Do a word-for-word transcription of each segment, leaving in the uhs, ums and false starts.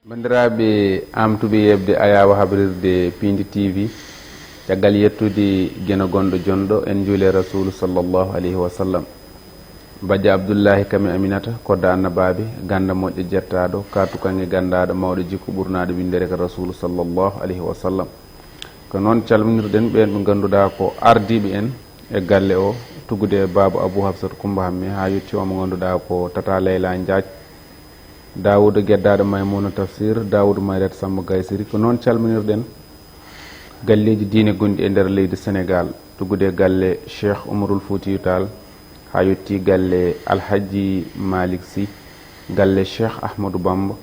Banndiraaɓe aamtuɓe yeɓde ayaawo habrirde Piindi T V, caggal yettude Geno gonɗo jonɗo, en njuule Rasuulu sallallahu alayhi wa sallam. Bajjo Abdullahi kam e Aminata, kodda annabaaɓe, gannda moƴƴo jettaaɗo, kaatu kaŋŋe ganndaaɗo, mawɗo jikku ɓurnaaɗo winndere ka Rasuulu sallallahu alayhi wa sallam. Ko noon calminirɗen ɓeen ɓe ngannduɗaa ko ardiiɓe en e galle o, tuggude e Baaba Abuu Hafsat Kummba Hammee, haa yotti o mo ngannduɗaa ko Tata Layla Njaaj, Daawuda geddaaɗo Maymuuna Tafsir, Daawuda Mayriyat Sammba Gaysiri. Ko noon calminirɗen galleeji diine gonɗi e nder leydi Senegaal, tuggude e galle Cheikh Umarul Fuutiyu Taal, haa yotti galle Alhajji Malik Sy, galle Cheikh Ahmadou Bamba,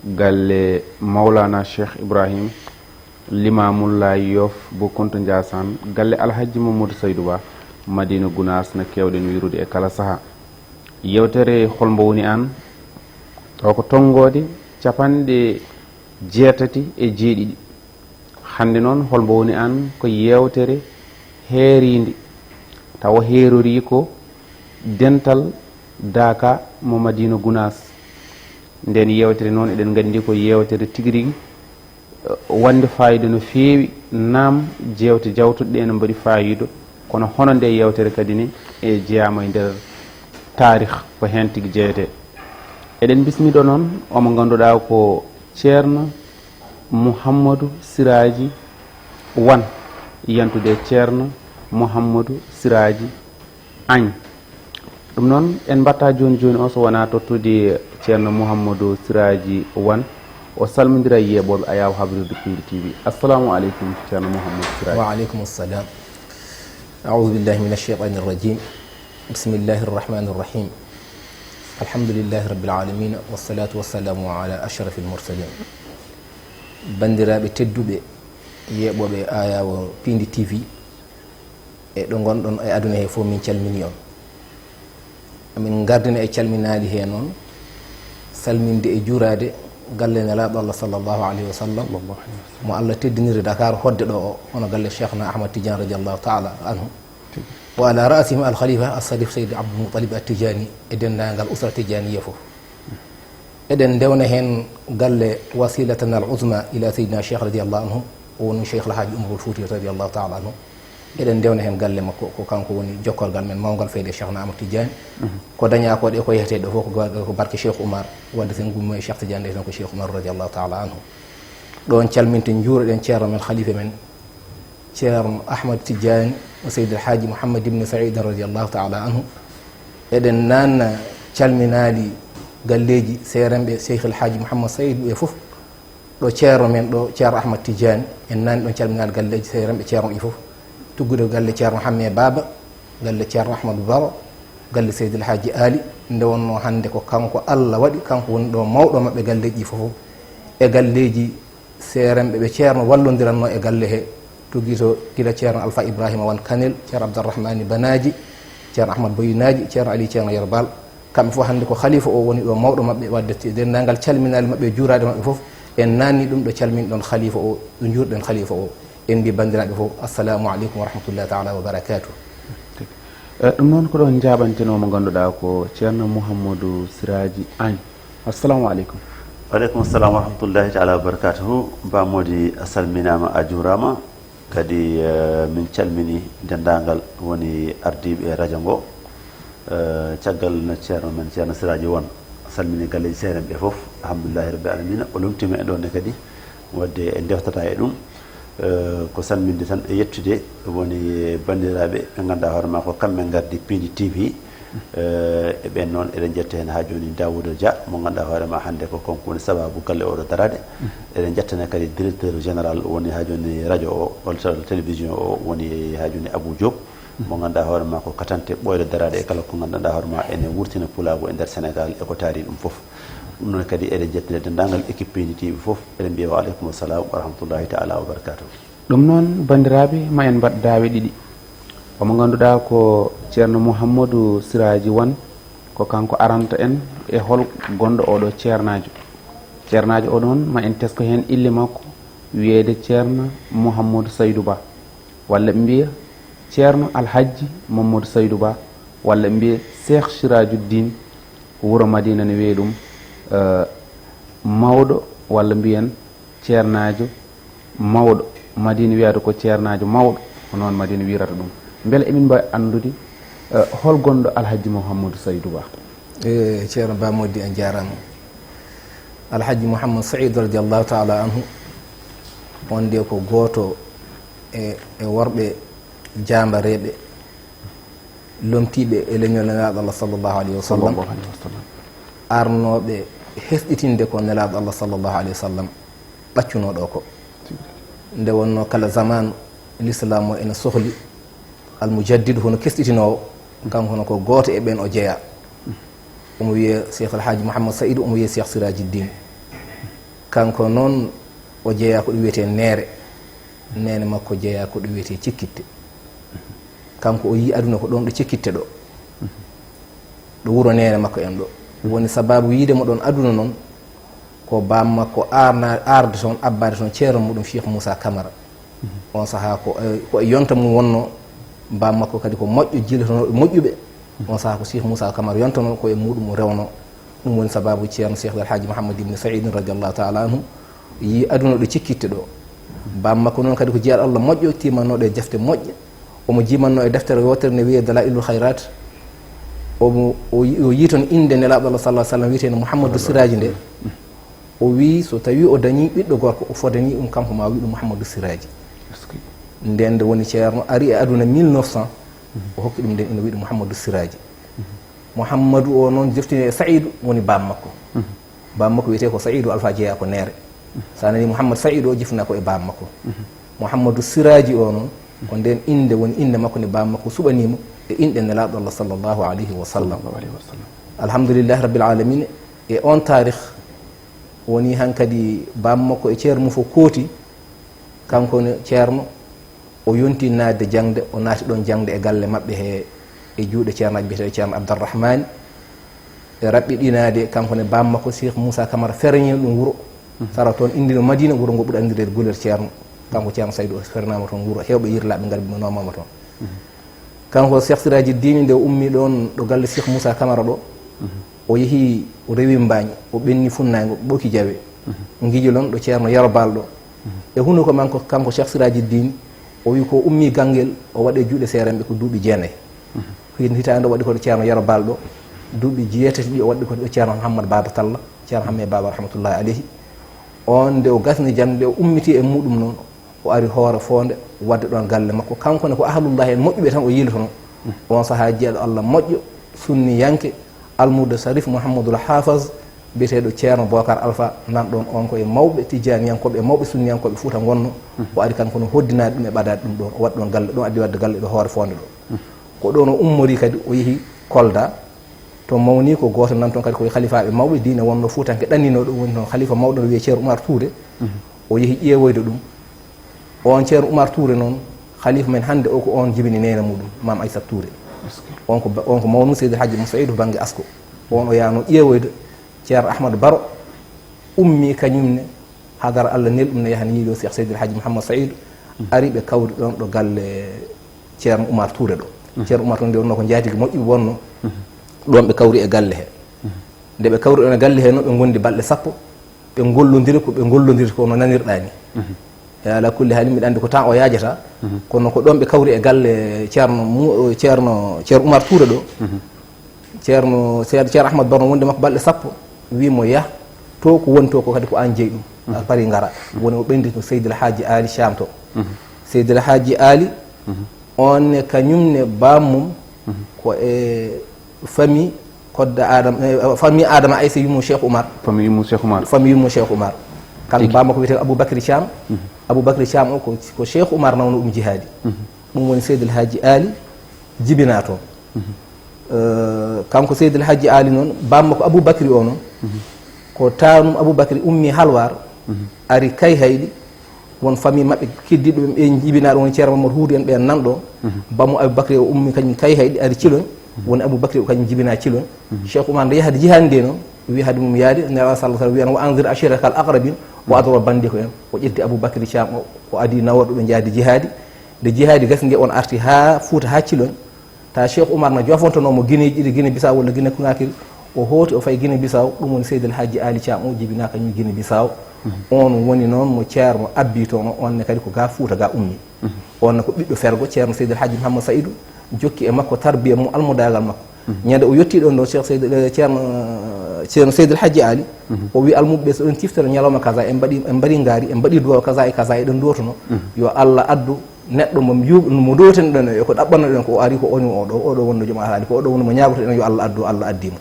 galle Mawlana Cheikh Ibrahim, Limaamullaahi Yoof, Bou Kounta Njaasaan, galle Alhajji Mamadou Saydou Ba, Madiina Gunaas, no keewɗen wiirude e kala sahaa. Yeewtere Hol mbo woni aan? Tawa ko tonngoode capanɗe jeetati e jeeɗiɗi. Hannde noon, Hol mbo woni aan? Ko yeewtere heeriinde, tawa heerorii ko dental Daaka mo Madiina Gunaas. Ndeen yeewtere noon, eɗen nganndi ko yeewtere tigi rigi, eh, wonde faayiida no feewi. Naam, jeewte jawtuɗe ɗe ene mbaɗi faayiida, kono hono nde yeewtere kadi ne e jeyaama e nder taarih, ko heen tigi jeyetee. Eɗen mbismiɗo noon omo ngannduɗaa ko Ceerno Mouhamadou Siraaji Wan, yantude e Ceerno Mouhamadou Siraaji Añ. Ɗum noon, en mbaɗta jooni jooni o, so wonaa tottude Ceerno Mouhamadou Siraaji Wan, o salmondira e yeeɓooɓe ayaawo habrirde Piindi T V. Assalamu aleykum, Ceerno Mouhamadou Siraaji. Wa aleykum salam. Aoudu billahi min alcheytani arrajim. Bismillahi arrahmani arrahim. Alhamdulillahi rabbil alamina, wassalatu wassalamu ala ashrafil mursalin. Banndiraaɓe tedduɓe, yeeɓooɓe ayaawo Piindi T V, e ɗo ngonɗon e aduna he fof, min calmini on. Amin ngardina e calminaali he noon, salminde e juuraade galle Nelaaɗo Allah sallallahu alayhi wa sallam, mo Allah teddiniri Dakar hodde ɗo o, hono galle Cheikhna Ahmad Tidiane radiyallahu taala anhu. Wa ala ra'sihim al khalifa al sharif Seydi Abdul Muttalib At Tidiani e denndaangal usra Tidianiya fof. Eɗen ndewna heen galle wasilatana al uzma ila Seydina Cheikh radiyallahu anhu, o woni Cheikh Alhaji Umarul Fouti radiyallahu taala anhu. Eɗen ndewna heen galle makko, ko kanko woni jokkorgal men mawngal fayde Cheikhna Ahmad Tidiane. Ko dañaa ko ɗe, ko yehetee ɗo fof ko ga-, ko barke Cheikh Oumar, wadde sen gummo e Cheikh Tidiane, nde tan ko Cheikh Oumar radiyallahu taala anhu. Ɗoon calminten, njuuroɗen ceerno men, khalifa men, Ceerno Ahmad Tidiane o Seydi Alhaji Mouhammad ibn Saïd radiyallahu taala anhu. Eɗen naanna calminaali galleeji seeremɓe Cheikh Alhaji Mouhammad Saïd ɓe fof. Ɗo ceerno men ɗo, Ceerno Ahmad Tidiane, en naanni ɗoon calminaali galleeji seeremɓe ceerno ɗi fof. Tuggude galle Ceerno Hamme Baba, galle Ceerno Ahmadou Baro, galle Seydi Alhaji Ali, nde wonnoo hannde ko kanko Allah waɗi, kanko woni ɗo mawɗo maɓɓe galleeji ɗi fof. E galleeji seeremɓe ɓe ceerno wallondiranno e galle he, tuggi to gila Ceerno Alfa Ibrahima Wan Kanel, Ceerno Abdourahmani Banaji, Ceerno Ahmad Boyinaji, Ceerno Ali, Ceerno Yerbal. Kamɓe fof hannde ko khalifa o woni ɗo mawɗo maɓɓe, wadde te-, denndaangal calminaali maɓɓe e juuraade maɓɓe fof. En naanni ɗum ɗo calminɗon khalifa o, ɗo njuurɗen khalifa o. En mbi banndiraaɓe fof, assalamu aleykum wa rahmatullahi taala wa barakatuh. Eh, ɗum noon ko ɗoon njaaɓanten o mo ngannduɗaa ko Ceerno Mouhamadou Siraaji Agne. Assalamu aleykum. Wa aleykum salam wa rahmatullahi taala wa barakatuhu. Ba Mody, a salminaama, a juuraama. Kadi, eh, min calmini denndaangal woni ardiiɓe radio ngo. Eh, caggal no ceerno men, Ceerno Siraaji Won, salmini galleeji seeremɓe fof. Alhamdulillahi rabbil alamina. O lomtiima e ɗoon ne kadi, wadde en ndewtataa e ɗum. Eh, ko salminde tan e yettude woni banndiraaɓe ɓe ngannduɗaa hoore maa ko kamɓe ngardi Piindi T V. Eh, e ɓeen noon, eɗen njetta heen haa jooni Daouda Dia, mo ngannduɗaa hoore maa hannde ko kanko woni sabaabu galle o ɗo daraade. Eɗen njettana kadi directeur général woni haa jooni radio o, walla télévision o, woni haa jooni Abou Diop, mo ngannduɗaa hoore maa ko katante ɓooyre daraade e kala ko ngannduɗaa hoore maa ene wurtina pulaagu e nder Sénégal e ko taari ɗum fof. Ɗum noon kadi eɗen njettana denndaangal équipe Piindi T V fof, eɗen mbiya wa aleykum salam wa rahmatullahi taala wa barakatuh. Ɗum noon, banndiraaɓe, ma en mbaɗ daawe ɗiɗi. Omo ngannduɗaa ko Ceerno Mouhamadou Siraaji Wan, ko kanko aranta en e hol gonɗo oɗo ceernaajo. Ceernaajo o noon, ma en tesko heen ille makko, wiyeede Ceerno Mouhamadou Saydou Ba, walla ɓe mbiya Ceerno Alhajji Mamadou Saydou Ba, walla ɓe mbiya Cheikh Sirajuddin, wuro Madina ne wiyee ɗum, eh, mawɗo Walla mbiyen ceernaajo mawɗo, Madina wiyata ko ceernaajo mawɗo, ko noon Madina wirata ɗum. Mbele emin mbawi anndude, eh, hol gonɗo Alhaji Mouhamadou Saydou Ba? E, Ceerno Ba Moddi, a jaaraama. Alhaji Mouhammad Saïd radiallahu taala anhu, on de ko gooto e, e worɓe jaambareeɓe, lomtiiɓe e leñol Nelaaɗo Allah sallallahu alayhi wa sallam, sallallahu alayhi wa sallam. Arnooɓe hesɗitinde ko Nelaaɗo Allah sallallahu alayhi wa sallam ɓaccunoo ɗo ko. Nde wonnoo kala zamaan, Lislaam o ene sohli almujaddid, hono kesɗitinoowo, kanko hono ko gooto e ɓeen o jeyaa. Omo wiyee Cheikh Alhaji Mouhammad Saïd, omo wiyee Cheikh Siraji Din. Kanko noon o jeyaa ko ɗo wiyetee Neere. Neene makko jeyaa ko ɗo wiyetee Cikkitte. Kanko o yii aduna ko ɗoon ɗo Cikkitte ɗo. Ɗo wuro neene makko en ɗo. Woni sababu yiide mo ɗoon aduna noon, ko baam makko aarna-, aarde toon, abbaade toon ceerno muɗum Cheikh Moussa Camara. On sahaa ko, eh, ko e yonta mum wonnoo, baam makko kadi ko moƴƴo, jiilatonooɓe moƴƴuɓe. On sahaa ko Cheikh Moussa Camara yontanoo, ko e muɗum o rewnoo. Ɗum woni sababu ceerno Cheikh Alhaji Mouhammad Ibn Saïd radiallahu taala anhu yii aduna ɗo Cikkitte ɗo. Baam makko noon kadi ko jiyaaɗo Allah moƴƴo, tiimannooɗo e defte moƴƴe. Omo jiimannoo e deftere wootere ne wiyee Dalailul Khayrat. Omo, o yi-, o yii toon innde Nelaaɗo Allah sallallahu alaihi wa sallam wiyeteende Mouhammadu Siraji nde. O wii so tawii o dañii ɓiɗɗo gorko, o fodanii ɗum kanko, ma o wii ɗum Mouhammadu Siraji. Eskey. Ndeen nde woni ceerno ari e aduna mille neuf cent, o hokki ɗum ndeen ina wii ɗum Mouhammadu Siraji. Mouhammadu o noon joftini e Saïdu woni baam makko. Baam makko wiyetee ko Saïdu Alfa, jeyaa ko Neere. So a nanii Mouhammad Saïdu o jifna ko e baam makko. Mouhammadu Siraji o noon, ko ndeen innde woni innde makko nde baam makko suɓanii mo e inɗe Nelaaɗo Allah sallallahu alayhi wa sallam. Sallallahu alayhi wa sallam. Alhamdulillahi rabbil alamina, e oon taarih woni hankadi baam makko e ceerno mum fof kooti, kanko ne ceerno, o yonti naatde jaŋde, o naati ɗoon jaŋde e galle maɓɓe he, e juuɗe ceernaajo biyeteeɗo ceerno Abdarrahmani. E raɓɓiɗinaade, kanko ne baam makko Cheikh Moussa Camara ferñi ɗum wuro. Sara toon inndino Madina, wuro ngo ɓuri anndireede Guler Ceerno. Kanko Ceerno Saïdu o fernaama toon wuro, heewɓe yirlaaɓe ngarmi mo noomama toon. Kanko Cheikh Siraji Dine nde o ummi ɗoon ɗo galle Cheikh Moussa Camara ɗo, o yehi, o rewi Mbaañ, o ɓenni funnaango, ɓoki jawe, ngijilon ɗo ceerno Yero Baal ɗo. E hunuko makko, kanko Cheikh Siraji Dine, o wi ko ummi Ganngel, o waɗe juuɗe seerenɓe ko duuɓi jeenayi. Hin hitaande o waɗi ko ɗo ceerno Yero Baal ɗo, duuɓi jeetati ɗi o waɗi ko ɗo ceerno Mouhammad Baba Talla, ceerno Hamme Baba rahmatullahi alayhi. On nde o gasni jaŋde, o ummiti e muɗum noon, o ari hoore foonde, waɗde ɗoon galle makko. Kanko ne ko ahlullahi en moƴƴuɓe tan o yiilotono. On sahaa jiyaaɗo Allah moƴƴo, sunniyanke, almuudo Sharif Mouhamadul Hafaz, biyeteeɗo ceerno Bokar Alfa, nan ɗoon on ko e mawɓe tijjaaniyankooɓe, e mawɓe sunniyankooɓe Fuuta ngonno. O ari kanko no hoddinaade ɗum e ɓadaade ɗum ɗoon, o waɗi ɗoon galle ɗoon, addi waɗde galle ɗo hoore foonde ɗo. Ko ɗoon o ummori kadi, o yehi Kolda, to mawni ko gooto nan toon kadi ko e halifaaɓe mawɓe diine wonno fuutanke ɗanninooɗo, woni toon halifa mawɗo no wiyee Ceerno Umar Tuure. O yehi ƴeewoyde ɗum. On Ceerno Umar Tuure noon, halifa men hannde o, ko on jibini neene muɗum, Maam Aysat Tuure. On ko ba-, on ko mawnum Seydi Hajji Mum Saïdu to bannge asko. On o yaano ƴeewoyde Ceerno Ahmadu Baro, ummi kañum ne, hadara Allah neli ɗum ne yaha ne yiiɗo Cheikh Seydi El Hadji Mouhammad Saïd, ari ɓe kawri ɗoon ɗo galle Ceerno Oumar Touré ɗo. Ceerno Oumar toon nde wonno ko njaatigi moƴƴuɓe wonno, ɗoon ɓe kawri e galle he. Nde ɓe kawri ɗoon e galle he noon, ɓe ngondi balɗe sappo, ɓe ngollondiri ko ɓe ngollondiri ko no nanirɗaa ni. E ala kulli haali, mbiɗa anndi ko temps o yaajata, kono ko ɗoon ɓe kawri e galle Ceerno Mu-, Ceerno, Ceerno Oumar Touré ɗo. Ceerno, Ceer-, Ceerno Ahmad Barno wonde makko balɗe sappo, wii mo, "Yah, to ko woni to ko kadi ko aan jeyi ɗum. A parii ngara." Woni o ɓenndi ko Seydil Haaji Aali Caam to. Seydil Haaji Aali, on ne kañum ne baam mum ko e famille Kodda Adama, eh, famille Adama Aysa yummo Cheikh Oumar. Famille yummo Cheikh Oumar. Famille yummo Cheikh Oumar. Kanko baam makko wiyetee Aboubacry Caam. Aboubacry Caam o ko, ko Cheikh Oumar nawno ɗum jihaadi. Ɗum woni Seydil Haaji Aali jibinaa toon. Eh, kanko Seydil Hajji Aali noon, baam makko Aboubacry o noon, ko taanum Aboubacry ummi Halwaar, ari Kayhayɗi, won famille maɓɓe keddiiɗo ɓe, ɓe jibinaa ɗo woni Ceerno Mamadou Huudu en ɓeen nan ɗo. Bammo Aboubacry o ummi kañum Kayhayɗi, ari Ciloñ, woni Aboubacry o kañum jibinaa Ciloñ. Cheikh Oumar nde yahata jihaadi nde noon, wi hade mum yaade, Nelaaɗo sallallahu alaihi wasallam wiyano, "Wa anzir ashirataka al aqrabin", o adoro banndiiko en, o ƴetti Aboubacry Caam o, o adi naworɗo ɓe njaadi jihaadi. Nde jihaadi gasi nde, on arti haa Fuuta, haa Ciloñ. Ta Cheikh Oumar na jofontonoo mo Guinée ɗiɗi, Guinée Bissau walla Guinée Conakry. O hooti, o fayi Guinée Bissau, ɗum woni Seydil Hajji Aali Caam o jibinaa kañum Guinée Bissau. On woni noon mo Ceerno abbi toon, on ne kadi ko ga Fuuta ga ummi. On ne ko ɓiɗɗo fergo Ceerno Seydi El Hadji Mouhammad Saïdou, jokki e makko tarbiya mum, almudaagal makko. Ñande o yetti ɗon ɗo Cheikh Seydi, eh, Ceerno, Ceerno Seydi El Hadji Ali, o wi almuɓe ɓe, so ɗon ciftere ñalawma kaza, en mbaɗi, en mbaɗi ngaari, en mbaɗi duwaw kaza e kaza, eɗen duwotono. Yo Allah addu neɗɗo mo mbiyu-, mo ndowten ɗon e ko ɗaɓɓano ɗen, ko o ari ko on o ɗo, o ɗo wonno joom alhaali, ko o ɗo wonno mo ñaagoto ɗen, yo Allah addu, Allah addi mo.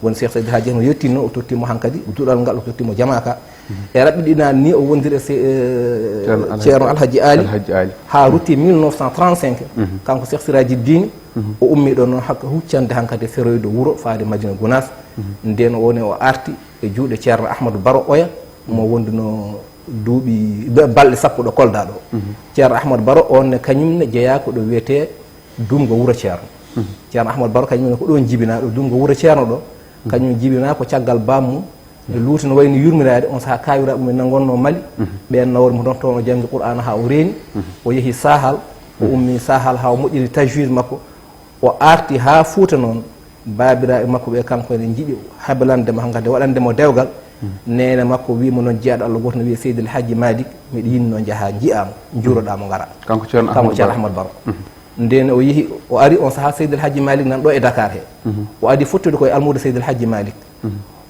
Woni Cheikh Seydi Hadji no yettino, o totti mo hankadi, duɗal ngal o totti mo jamaaka. E raɓɓiɗinaani ni o wondiri e se-, eh, Ceerno Alhaji, Ceerno Alhaji Ali, Alhaji Ali. Ha rutti mille neuf cent trente-cinq, kanko Cheikh Siraji Dini, o ummi ɗon noon hakka huccande hankadi feroyde wuro faade Madina Gunaas. Nden o woni o arti e juuɗe Ceerno Ahmadou Baro Oya, mo wonduno duuɓi, ba-, balɗe sappo ɗo Kolda ɗo. Ceerno Ahmadou Baro on ne kañum ne jeyaa ko ɗo wiyetee Dumgo Wuro Ceerno. Ceerno Ahmadou Baro kañum ne ko ɗon jibinaa ɗo Dumgo Wuro Ceerno ɗo. Kañum jibinaa ko caggal baammum. E luuti no wayni yurmiraade, on sahaa kaawiraaɓe mum en nan ngonnoo Mali. Ɓeen nawori mo toon, toon o janngi Qur'aana haa o reeni. O yehi Sahal, o ummi Sahal haa o moƴƴini tajwid makko. O arti haa Fuuta noon, baabiraaɓe makko ɓe kanko ene njiɗi hablande mo hankadi, waɗande mo dewgal. Neene makko wi mo noon, jiyaaɗo Allah gooto no wiyee Seydi El Hadji Malick, miɗo yiɗnoo njahaa njiyaa mo, njuuroɗaa mo, ngaraa. Kanko Ceerno Kanko Ahmadou Ceerno Baro. Ahmadou Baro. Nden o yehi, o ari on sahaa Seydi El Hadji Malick nan ɗo e Dakar he. O adi fottude koye almuudo Seydi El Hadji Malick.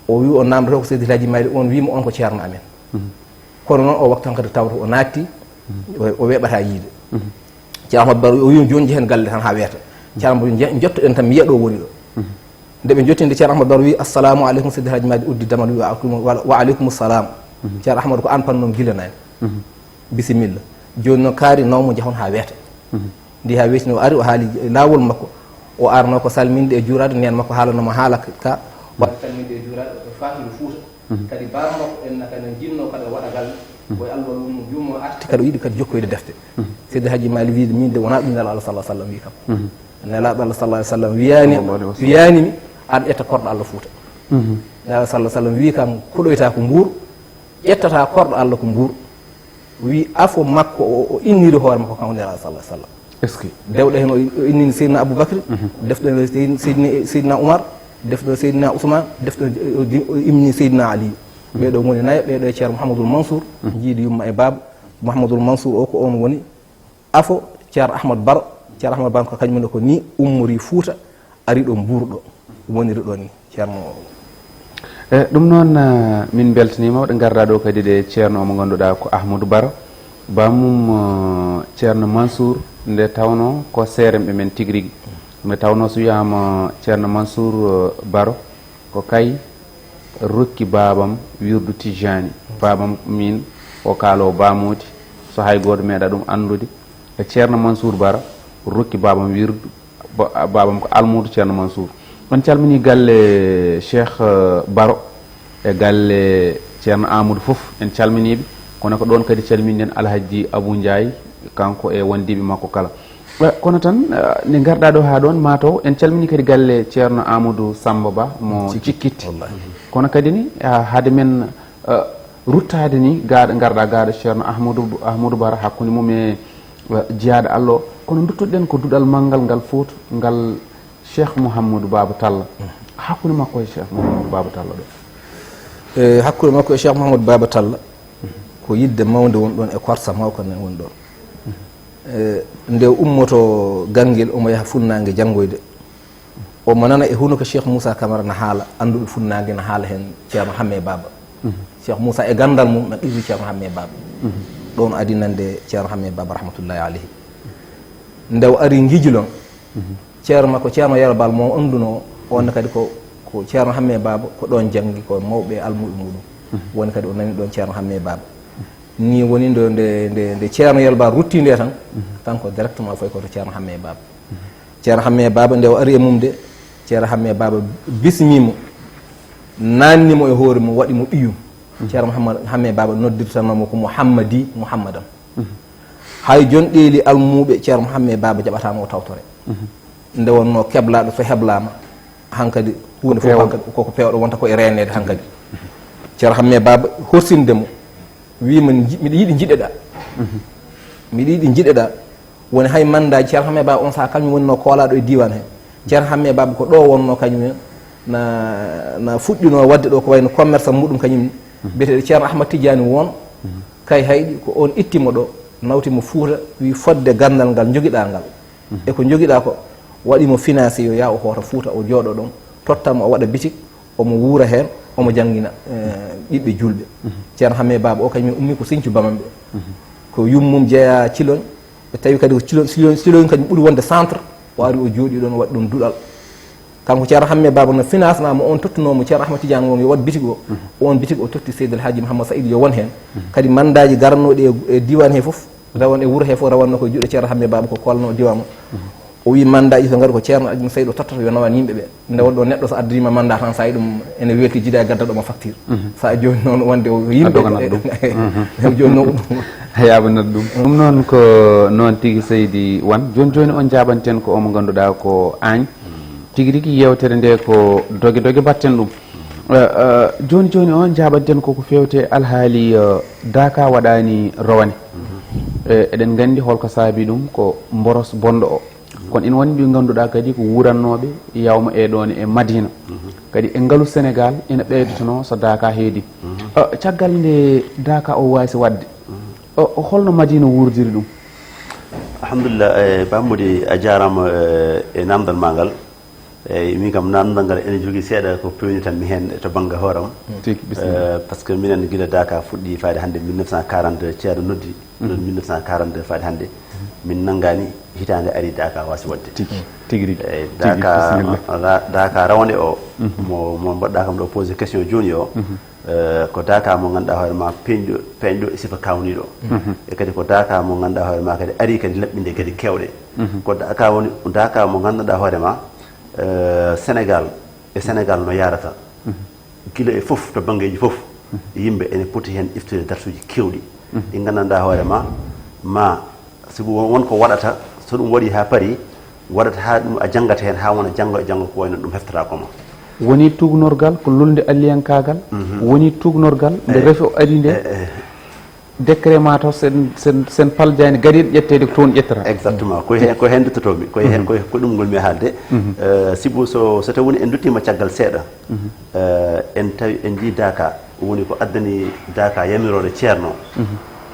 O wi o namdoto ko Seydi El Hadji Malick, on wi mo on ko ceerno amen. Kono noon o waktu hankadi tawata o naatti, o, o weeɓata yiide. Ceerno Ahmad Baro o wi jooni njehen galle tan haa weeta. Ceerno Ahmad wi nje-, njottoɗen tan mi yiya ɗo woni ɗo. Nde ɓe njottinde Ceerno Ahmad Baro wi, "Assalamu aleykum Seydi El Hadji Malick," uddi damal wi, "Wa aleykum, wa, wa aleykum salam." Ceerno Ahmad ko an pannoo gila naane. Bisimilla. Jooni noon kaari nawmo njahon haa weeta. Ndi haa weeti no o ari, o haali laawol makko. O arno ko salminde e juuraade, neen makko haalano mo haala ka. O ari salminde e juuraade, o faatiri Fuuta. Kadi baaba makko en na kadi jinnoo kadi o waɗa galle. Ko e Allah woni mo juumo arti kadi o yiɗi kadi jokkoyde defte. Seydi Hadji Malick wiide min de wonaa ɗum Nelaaɗo Allah sallallahu alaihi wasallam wi kam. Nelaaɗo Allah sallallahu alaihi wasallam wiyaani, sallallahu alaihi wasallam. Wiyaani mi an ƴetta korɗo Allah Fuuta. Nelaaɗo sallallahu alaihi wasallam wi kam koɗoyta ko mbuur, ƴettata korɗo Allah ko mbuur. Wi afo makko o, o inniri hoore makko kanko Nelaaɗo sallallahu alaihi wasallam. Est-ce que? Dewɗo heen o, o innini Seydina Aboubacry, defɗo Seydina, Seydina, Seydina Oumar, defɗo Seydina Ousmane, defɗo o, o, o inni Seydina Ali. Ɓeeɗo ngoni nayo, ɓeeɗo e Ceerno Mouhamadoul Mansour, jiidi yumma e baaba. Mouhamadoul Mansour o ko on woni afo Ceerno Ahmad Baro. Ceerno Ahmad Baro ko kañum ne ko ni ummori Fuuta, ari ɗo Mbuur ɗo, woniri ɗo ni, Ceerno. E, ɗum noon, eh, min mbeltaniima, waɗa ngarda ɗo kadi ɗe Ceerno o mo ngannduɗaa ko Ahmadou Baro, bammum, eh, Ceerno Mansour, nde tawnoo ko seeremɓe men tigi rigi. Nde tawnoo so wiyaama Ceerno Mansour, eh, Baro, ko kay rokki baabam wirdu Tijjaani. Baabam min o kaaloowo baamooti, so hay gooto meeɗa ɗum anndude. E Ceerno Mansour Baro rokki baabam wirdu, ba-, baabam ko almuudo Ceerno Mansour. On calminii galle Cheikh, eh, Baro e galle Ceerno Amadou fof, en calminiiɓe. Kono ko ɗoon kadi calminɗen Alhaji Abou Ndiaye, kanko e wondiiɓe makko kala. Eh, kono tan, eh, nde ngarɗaa ɗo haa ɗoon, mataw en calminii kadi galle Ceerno Amadou Samba Ba mo Cikkitti. Cikkitti. Wallahi. Kono kadi ni, ah, hade men, eh, ruttaade ni, gaaɗo, ngarɗaa gaaɗo Ceerno Ahmadou, Ahmadou Bara, hakkunde mum e, eh, jiyaaɗo Allah o. Kono nduttuɗen ko duɗal manngal ngal Fuuta, ngal Cheikh Mouhamadou Baba Talla. Hakkunde makko e Cheikh Mouhamadou Baba Talla ɗo? E hakkunde makko e Cheikh Mouhamadou Baba Talla, ko yidde mawnde woni ɗoon e korsa mawka nden woni ɗoon. E, nde ummoto Ganngel, omo yaha Funnaange janngoyde. Omo nana e hunuko Cheikh Moussa Camara na haala, annduɓe Funnaange na haala heen Ceerno Hamme Baba. Cheikh Moussa e ganndal mum na qirri Ceerno Hamme Baba. Ɗoon adi nande Ceerno Hamme Baba rahmatullahi alayhi. Nde o ari Ngijilon, ceerno makko, Ceerno Yero Bal mo anndunoo, on ne kadi ko, ko Ceerno Hamme Baba, ko ɗoon janngi, ko mawɓe almuuɓe muɗum. Woni kadi o nani ɗoon Ceerno Hamme Baba. Ni woni ndo nde, nde, nde Ceerno Yero Bal rutti nde tan, kanko directement o fayi ko to Ceerno Hamme Baba. Ceerno Hamme Baba nde o ari e mum de, Ceerno Hamme Baba bismii mo, naanni mo e hoore mum, waɗi mo ɓiyum. Ceerno Mouhammad Hamme Baba noddirtanoo mo ko Mouhammadi, Mouhammadan. Hay jonɗeeli almuuɓe Ceerno Mouhamme Baba jaɓataano o tawtore. Nde wonnoo keblaaɗo so heblaama, hankadi huunde fof hankadi koko peewɗo wonta ko e reeneede hankadi. Ceerno Hamme Baba horsinde mo, wii mo, "Nji-, miɗo yiɗi njiɗeɗaa. Miɗo yiɗi njiɗeɗaa." Woni hay mandat ji, Ceerno Hamme Baba on sahaa kañum wonnoo koolaaɗo e diiwaan he. Ceerno Hamme Baba ko ɗo wonnoo kañum en, na, na fuɗɗinoo waɗde ɗo ko wayno commerce muɗum kañum, Biyeteeɗo Ceerno Ahmad Tidiani won, Kayhayɗi, ko oon itti mo ɗo, nawti mo Fuuta, wi fodde ganndal ngal njogiɗaa ngal, e ko njogiɗaa ko, waɗi mo financé yo yaa o hoota Fuuta, o jooɗo ɗoon, totta mo o waɗa bitik, omo wuura heen, omo janngina, eh, ɓiɓɓe juulɓe. Ceerno Hammee Baaba o kañum ummi ko Sinthiou Bamambé. Ko yummum jeyaa Ciloñ, ɓe tawi kadi ko Ciloñ, Ciloñ, Ciloñ kañum ɓuri wonde centre, o ari o jooɗi ɗoon, o waɗi ɗoon duɗal. Kanko Ceerno Hammee Baaba no financement mo on tottunoo mo Ceerno Ahmad Tidiane won yo waɗ bitik o, on bitik o totti Seydi El Hadji Mouhammad Saïd yo won heen. Kadi mandaaji garanooɗi e, e diiwaan he fof, rawan e wuro he fof, rawanno ko e juuɗe Ceerno Hammee Baaba ko kolno diiwaan o. O wi mandaaji so ngari ko Ceerno Alhaji Saydu tottata yo nawan yimɓe ɓe. Nde wonɗo neɗɗo so addaniima mandat tan, so a yi ɗum ene weelti jiidaa e gadda ɗo ma facture. So a jooni noon wonde o yimɓe doganat ɗum. Jooni noon ɗum. Yaabanat ɗum. Ɗum noon ko noon tigi Seydi Wan. Jooni jooni on jaabanten ko omo ngannduɗaa ko Agne. Tigi rigi yeewtere nde ko doge doge mbaɗten ɗum. Eh, eh, jooni jooni on jaabanten ko ko feewte alhaali, eh, Daaka waɗaani rowane. Eh, eɗen nganndi holko saabi ɗum ko mboros bonɗo o. Kono ina woni ɓe ngannduɗaa kadi ko wuurannooɓe yawma e ɗoon e Madina. Kadi e ngalu Senegaal ina ɓeydotonoo so Daaka heedi. Eh, caggal nde Daaka o waasi waɗde, eh, holno Madina wuurdiri ɗum? Alhamdulillah, eh, Ba Mody, a jaaraama, eh, e naamndal maa ngal. Eeyi, min kam, naamndal ngal ene jogii seeɗa ko peewnitan mi heen to bannge hooram. Tigi, bisimilla. Eh, par ce que minen gila Daaka fuɗɗi faade hannde mille neuf cent quarante-deux, Ceerno noddi ɗoon mille neuf cent quarante-deux faade hannde. Min nanngaani hitaande ari Daaka waasi waɗde. Tigi, tigi rigi. Eeyi, tigi, Daaka, bisimilla. Ra-, Daaka rawane o, mo, mo mbaɗɗaa kam ɗo posé question jooni o, eh, ko Daaka mo ngannduɗaa hoore ma peeñɗo, peeñɗo e sifa kaawniiɗo. E kadi ko Daaka mo ngannduɗaa hoore ma kadi ari kadi laɓɓinde kadi keewɗe. Ko Daaka woni, Daaka mo ngannduɗaa hoore ma, eh, Senegaal, e Senegaal no yaarata. Gila e fof, to banngeeji fof, yimɓe ene poti heen iftude darsuuji keewɗi. Ɗi nganndanɗaa hoore ma, ma sibu won, won ko waɗata, so ɗum waɗi haa paari, waɗata haa ɗum a janngata heen haa wona janngo e janngo ko wayno ɗum heftata ko ma. Woni tuugnorgal, ko lulnde alliyankaagal, woni tuugnorgal, nde refi o ari nde, eh, eh. Décret ma taw sen, sen, sen paljaani gariiɗo ƴetteede ko toon ƴettata. Exactement. Ko heen, ko heen duttotoomi. Ko heen, ko, ko ɗum ngol mi haalde. Eh, sibu so, so tawi woni en duttiima caggal seeɗa, eh, en tawi, en njii Daaka, woni ko addani Daaka yamiroore Ceerno.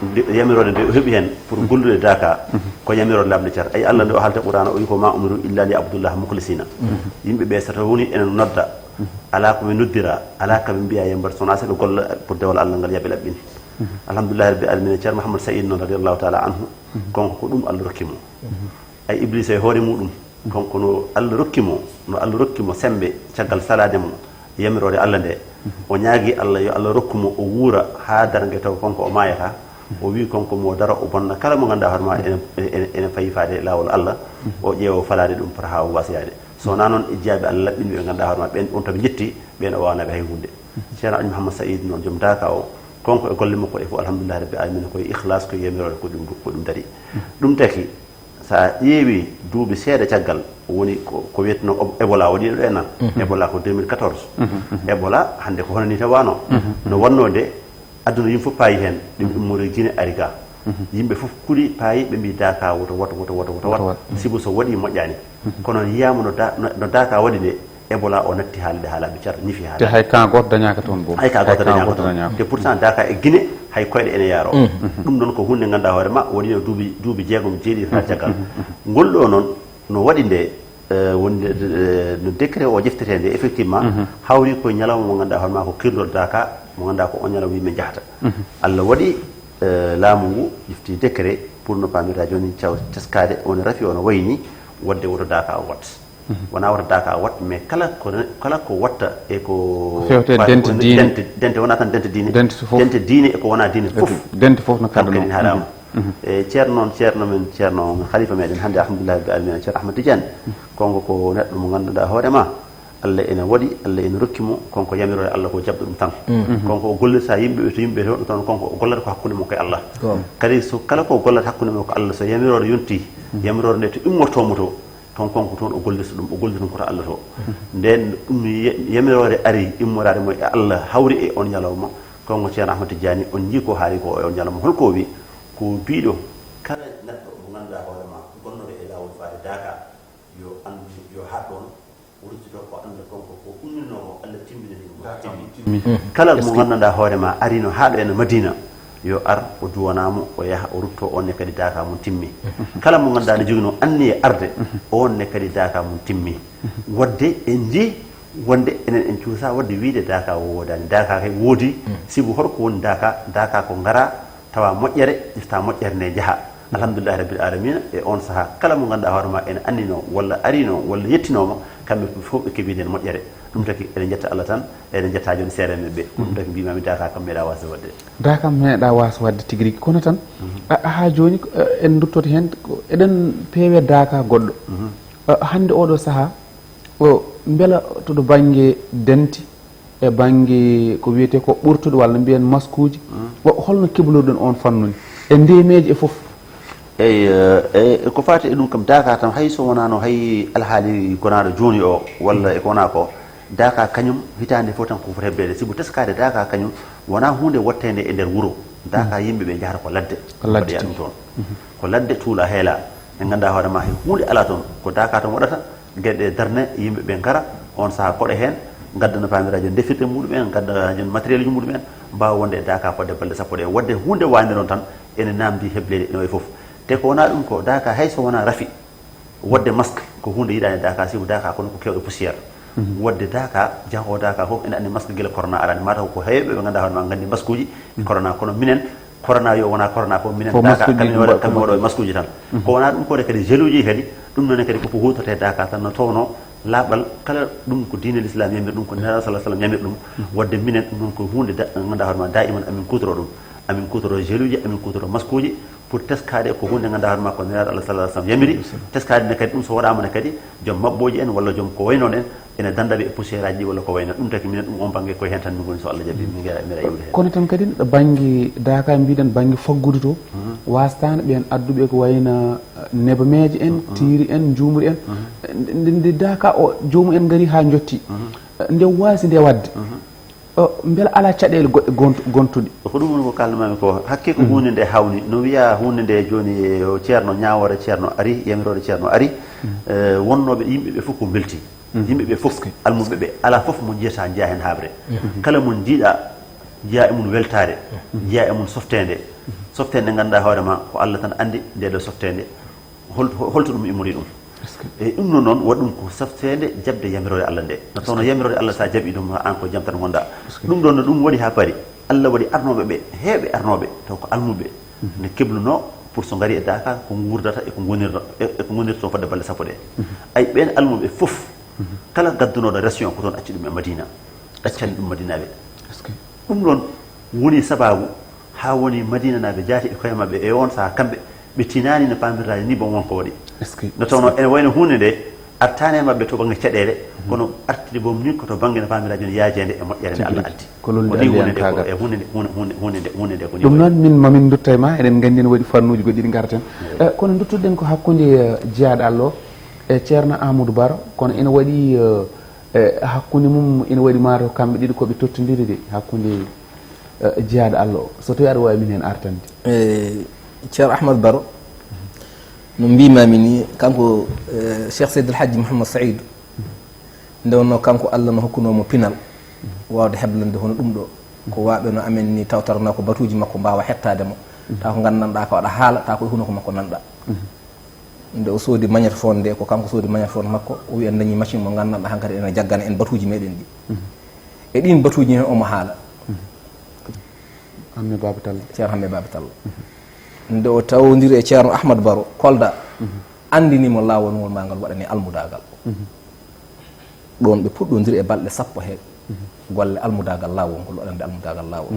Nde, yamiroore nde o heɓi heen pour gollude Daaka, ko yamiroore laaɓnde cer. Ay, Allah nde o haalta Qur'aana, o wi ko ma umiru illa li abdullah mukhlisina. Yimɓe ɓe so tawi woni ene nodda, alaa ko ɓe noddira, alaa ko ɓe mbiya yo mbaɗ, so wonaa so ɓe golla pour dewal Allah ngal yaɓe laɓɓin. Alhamdulillahi Rabbil Alamina, Ceerno Mouhammad Saïd noon, radiyallahu taala anhu, kanko ko ɗum Allah rokki mo. Ay, Iblisa e hoore muɗum, kanko no Allah rokki mo, no Allah rokki mo sembe caggal salaade mo yamiroore Allah nde. O ñaagi Allah yo Allah rokku mo o wuura haa darnge taw kanko o maayata. O wi kanko mo daro o bonna kala mo ngannduɗaa hoore ma ene, ene, ene fayi faade laawol Allah. O ƴeewa falaade ɗum pour haa o waasa yaade. So wonaa noon e jiyaaɓe Allah laɓɓinɓe ɓe ngannduɗaa hoore ma ɓeen, on tawi njetti, ɓeen o waawanaɓe hay huunde. Ceerno Alhaji Mouhammad Saïd noon, joom Daaka o, kanko e golle makko ɗe fof, alhamdulillahi rabbil alamina, ko e ikhlas, ko e yamiroore, ko ɗum, ko ɗum daari. Ɗum taki, so a ƴeewi duuɓi seeɗa caggal, woni ko, ko wiyeteno Ebola waɗi ɗo e nan. Ebola ko deux mille quatorze. Ebola hannde ko hono ni tawano. No wonno nde, aduna yimɓe fof paayi heen, ɗum immori Guinée ari ga. Yimɓe fof kuli paayi, ɓe mbi Daaka woto, woto, woto, woto, woto, woto, woto. Sibu so waɗi moƴƴaani. Kono yiyaama no da-, no, no Daaka waɗi nde, Ebola o natti haalde haa laaɓi car, ñifi haa te laaɓi. Hay cas gooto dañaaka toon boom. Hay cas gooto dañaaka toon. Te pourtant Daaka e Guinée, hay koyɗe ene yaaro. Ɗum noon ko huunde ngannduɗaa hoore ma, waɗino duuɓi, duuɓi jeegom, jeeɗiɗi haa caggal. Ngol ɗo noon, no waɗi nde, eh, wonde, eh, no décret o ƴeftetee nde, effectivement, hawri ko ñalawma mo ngannduɗaa hoore ma ko kirlol Daaka, mo ngannduɗaa ko on ñalawma yimɓe njahata. Allah waɗi, eh, laamu ngu ƴefti décret pour no paamirɗaa jooni caw teskaade, on rafi, on wayni, waɗde woto Daaka o waɗ. Wonaa woto Daaka o waɗ, mais kala ko, kala ko waɗta e ko ko feewte pa-, dente ko diine. Dente, dente wonaa tan dente diine. Dente fof. Dente diine e ko wonaa diine fof. Dente fof no kam kadi kaddano. Haram. E Ceerno noon, Ceerno men, Ceerno men, Khalifa meɗen hannde, alhamdulillahi rabbil alamina, Ceerno Ahmad Tidiane. Kanko ko neɗɗo mo ngannduɗaa hoore ma, Allah ene waɗi, Allah ene rokki mo, kanko yamiroore Allah ko jaɓɗo ɗum tan. Kanko o gollirta yimɓe ɓe to yimɓe to, ɗum tan kanko o gollata ko hakkunde makko e Allah. Kadi so kala ko gollata hakkunde makko e Allah, so yamiroore yonti, yamiroore nde to immorto mo to, toon kanko toon o gollirta ɗum, o gollirta ɗum ko to Allah to. Nden ɗum ye-, yamiroore ari immoraade mo e Allah hawri e on ñalawma, kanko Ceerno Ahmad Tidiane, on njii ko haali ko e on ñalawma. Holko o wi? Ko biiɗo kala neɗɗo mo ngannduɗaa hoore ma, gonnoɗo e laawol faade Daaka, yo anndu, yo haɗ ɗoon, o ruttito ko annda kanko ko umminoo ko, Allah timmini ɗum, o timmi. Kala mo nganndanɗaa hoore ma arino haa ɗo ene Madina, yo ar o duwanaa mo, o yaha o rutto, on ne kadi daaka mum timmi. Kala mo nganndanɗaa ne joginoo anniye arde, on ne kadi daaka mum timmi. Wadde en njii wonde enen en cuusa wadde wiide daaka o woodaani. Daaka kay woodi, sibu hol ko woni daaka? Daaka ko ngara tawa moƴƴere, ƴefta moƴƴere nde njaha. Alhamdulillahi rabbil alamina. E on saha kala mo ngannduɗaa hoore ma ene annino walla arino walla yettinooma, kamɓe fof ɓe keɓi nden moƴƴere. Ɗum taki eɗen njetta Allah tan, eɗen njetta jooni seere men ɓe. Ko ɗum taki mbimami daaka kam meeɗa waasde waɗde. Daaka meeɗa waasde waɗde tigi rigi. Kono tan, a- haa jooni ko, eh, en nduttoto heen, ko eɗen peewe daaka goɗɗo. Eh, hannde oɗo saha, o mbela to ɗo bannge denti, e bannge ko wiyetee ko ɓurtuɗo walla mbiyen maskuuji, o holno kibloɗon on fannu ni? E ndeemeeji e fof? Eyi, eh, e ko faati e ɗum kam, daaka tan, hay so wonaano hay alhaali gonaaɗo jooni o, walla e ko wonaa ko, daaka kañum hitaande fof tan ko foti hebleede, sibu teskaade daaka kañum wonaa huunde wotteende e nder wuro. Daaka yimɓe ɓe njahata ko ladde. Ko ladde. Mbaɗoya ɗum toon. Ko ladde tuula heela. Ɓe ngannduɗaa hoore ma hay huunde alaa toon. Ko daaka tan waɗata, geɗe darne, yimɓe ɓe ngara, on saha koɗa heen, ngaddana paamiraajo ndefirɗe muɗum en, ngaddana heen matériel uji muɗum en, mbaawa wonde e daaka fodde balɗe sappo ɗe. Wadde huunde waande noon tan, ene naamndi hebleede ene wayi fof. Te ko wonaa ɗum ko daaka hay so wonaa rafi, wadde masque ko huunde yiɗaande daaka, sibu daaka kono ko keewɗo poussière. Wadde daaka, jahoowo daaka fof ene anndi masque gila corona araani, mataw ko heewɓe ɓe ngannduɗaa hoore ma nganndi masque uji corona, kono minen, corona yo wona corona fof, minen daaka kamin waɗa, kamin waɗa e masque uji tan. Ko wonaa ɗum ko de kadi gel uji kadi, ɗum noon kadi koko huutortee daaka tan no towno laaɓal kala, ɗum ko diine l'islam yamir ɗum, ko Nelaaɗo sallallahu alaihi wasallam yamir ɗum. Wadde minen ɗum noon ko huunde da-, ngannduɗaa hoore ma daiman amin kuutoroo ɗum. Amin kuutoroo gel uji, amin kuutoroo masque uji pour teskaade ko huunde ngannduɗaa hoore ma ko Nelaaɗo Allah sallallahu alaihi wasallam yamiri. Teskaade ne kadi ɗum so waɗaama ne kadi joom maɓɓooji en walla joom ko wayi noon en ene dannda ɓe e poussière aji ɗi walla ko wayi noon. Ɗum taki minen ɗum on bannge koye heen tan min ngoni so Allah jaɓi min ngara, mi ara iwde heen. Kono tan kadi bannge daaka mbiɗen bannge faggudu to, wastaano ɓeen adduɓe ko wayno nebameeje en, tiiri en, njuumri en. Nde, nde daaka o joomum en ngari haa njotti. Nde waasi nde waɗde. O, mbela alaa caɗeele goɗɗe gontu-, gontuɗe? Ko ɗum woni ko kaalnamaami ko, hakke ko huunde nde hawni. No wiyaa huunde nde jooni, o ceerno, ñaawoore ceerno ari, yamiroore ceerno ari. Eh, wonnooɓe yimɓe ɓe fof ko mbelti. Yimɓe ɓe fof, almuɓe ɓe, alaa fof mo njiyata njiya heen haaɓre. Kala mo njiiɗa, njiya e mum weltaare, njiya e mum softeende. Softeende ngannduɗaa hoore ma, ko Allah tan anndi nde ɗo softeende. Hol-, hol-, holto ɗum immori ɗum? E ɗum noon, noon waɗi ɗum ko safteende jaɓde yamiroore Allah nde. No tawno yamiroore Allah, so a jaɓii ɗum, aan ko jam tan ngonɗaa. Ɗum ɗoon no ɗum waɗi haa paari. Allah waɗi arnooɓe ɓe, heewɓe arnooɓe, taw ko almuɓe. Ne keblunoo pour so ngari e daaka, ko nguurdata e ko ngonirta, e, e ko ngonirta toon fodde balɗe sappo ɗe. Ay, ɓeen almuɓe fof, kala gaddunooɗo ration ko toon acci ɗum e Madina. Accani ɗum Madinaaɓe. Ɗum ɗoon woni sabaabu haa woni Madinanaaɓe jaati e koye maɓɓe e oon sahaa, kamɓe ɓe tinaani no paamirtaa ni bon won ko waɗi. No tawno ene wayno huunde nde artaani e maɓɓe to bannge caɗeele, kono artiri boom ni ko to bannge no paamirtaa jooni yaajeende e moƴƴere nde Allah addi. Ko lollude ko ni huunde nde ko, e huunde nde, huunde, huunde, huunde nde, huunde nde ko ni ɗum waɗi. Noon min mamin ndutta e ma, eɗen nganndi ene waɗi fannuuji goɗɗi ɗi ngarten. Eh, kono nduttuɗen ko hakkunde, eh, jiyaaɗo Allah o e Ceerno Amadou Baro, kono ene waɗi, eh, e hakkunde mum ina waɗi mataw kamɓe ɗiɗo ko ɓe tottondiri de, hakkunde, eh, jiyaaɗo Allah o, so tawi aɗa waawi min heen artande. E Ceerno Ahmad Baro, no mbimami ni, kanko, eh, Cheikh Seydil Hadji Mouhammad Saïd, nde wonno kanko Allah no hokkuno mo pinal wawde heblande hono ɗum ɗo. Ko waɓe no amen ni tawtata na ko batuji makko mbawa hettade mo. Taw ko gandanɗa ko aɗa haala, taw ko e hunoko makko nanɗa. Nde o soodi magnétophone nde, ko kanko soodi magnétophone makko, o wi en dañi machine mo nganndanɗaa hankadi ene jaggana en batuuji meɗen ɗi. E ɗin batuuji heen omo haala. Hamme Baba Talla. Ceerno Hamme Baba Talla. Nde o tawondiri e Ceerno Ahmad Baro Kolda, anndini mo laawol ngol ma ngal waɗane almudaagal. Ɗoon ɓe puɗɗondiri e balɗe sappo he golle almudaagal laawol ngol, waɗande almudaagal laawol.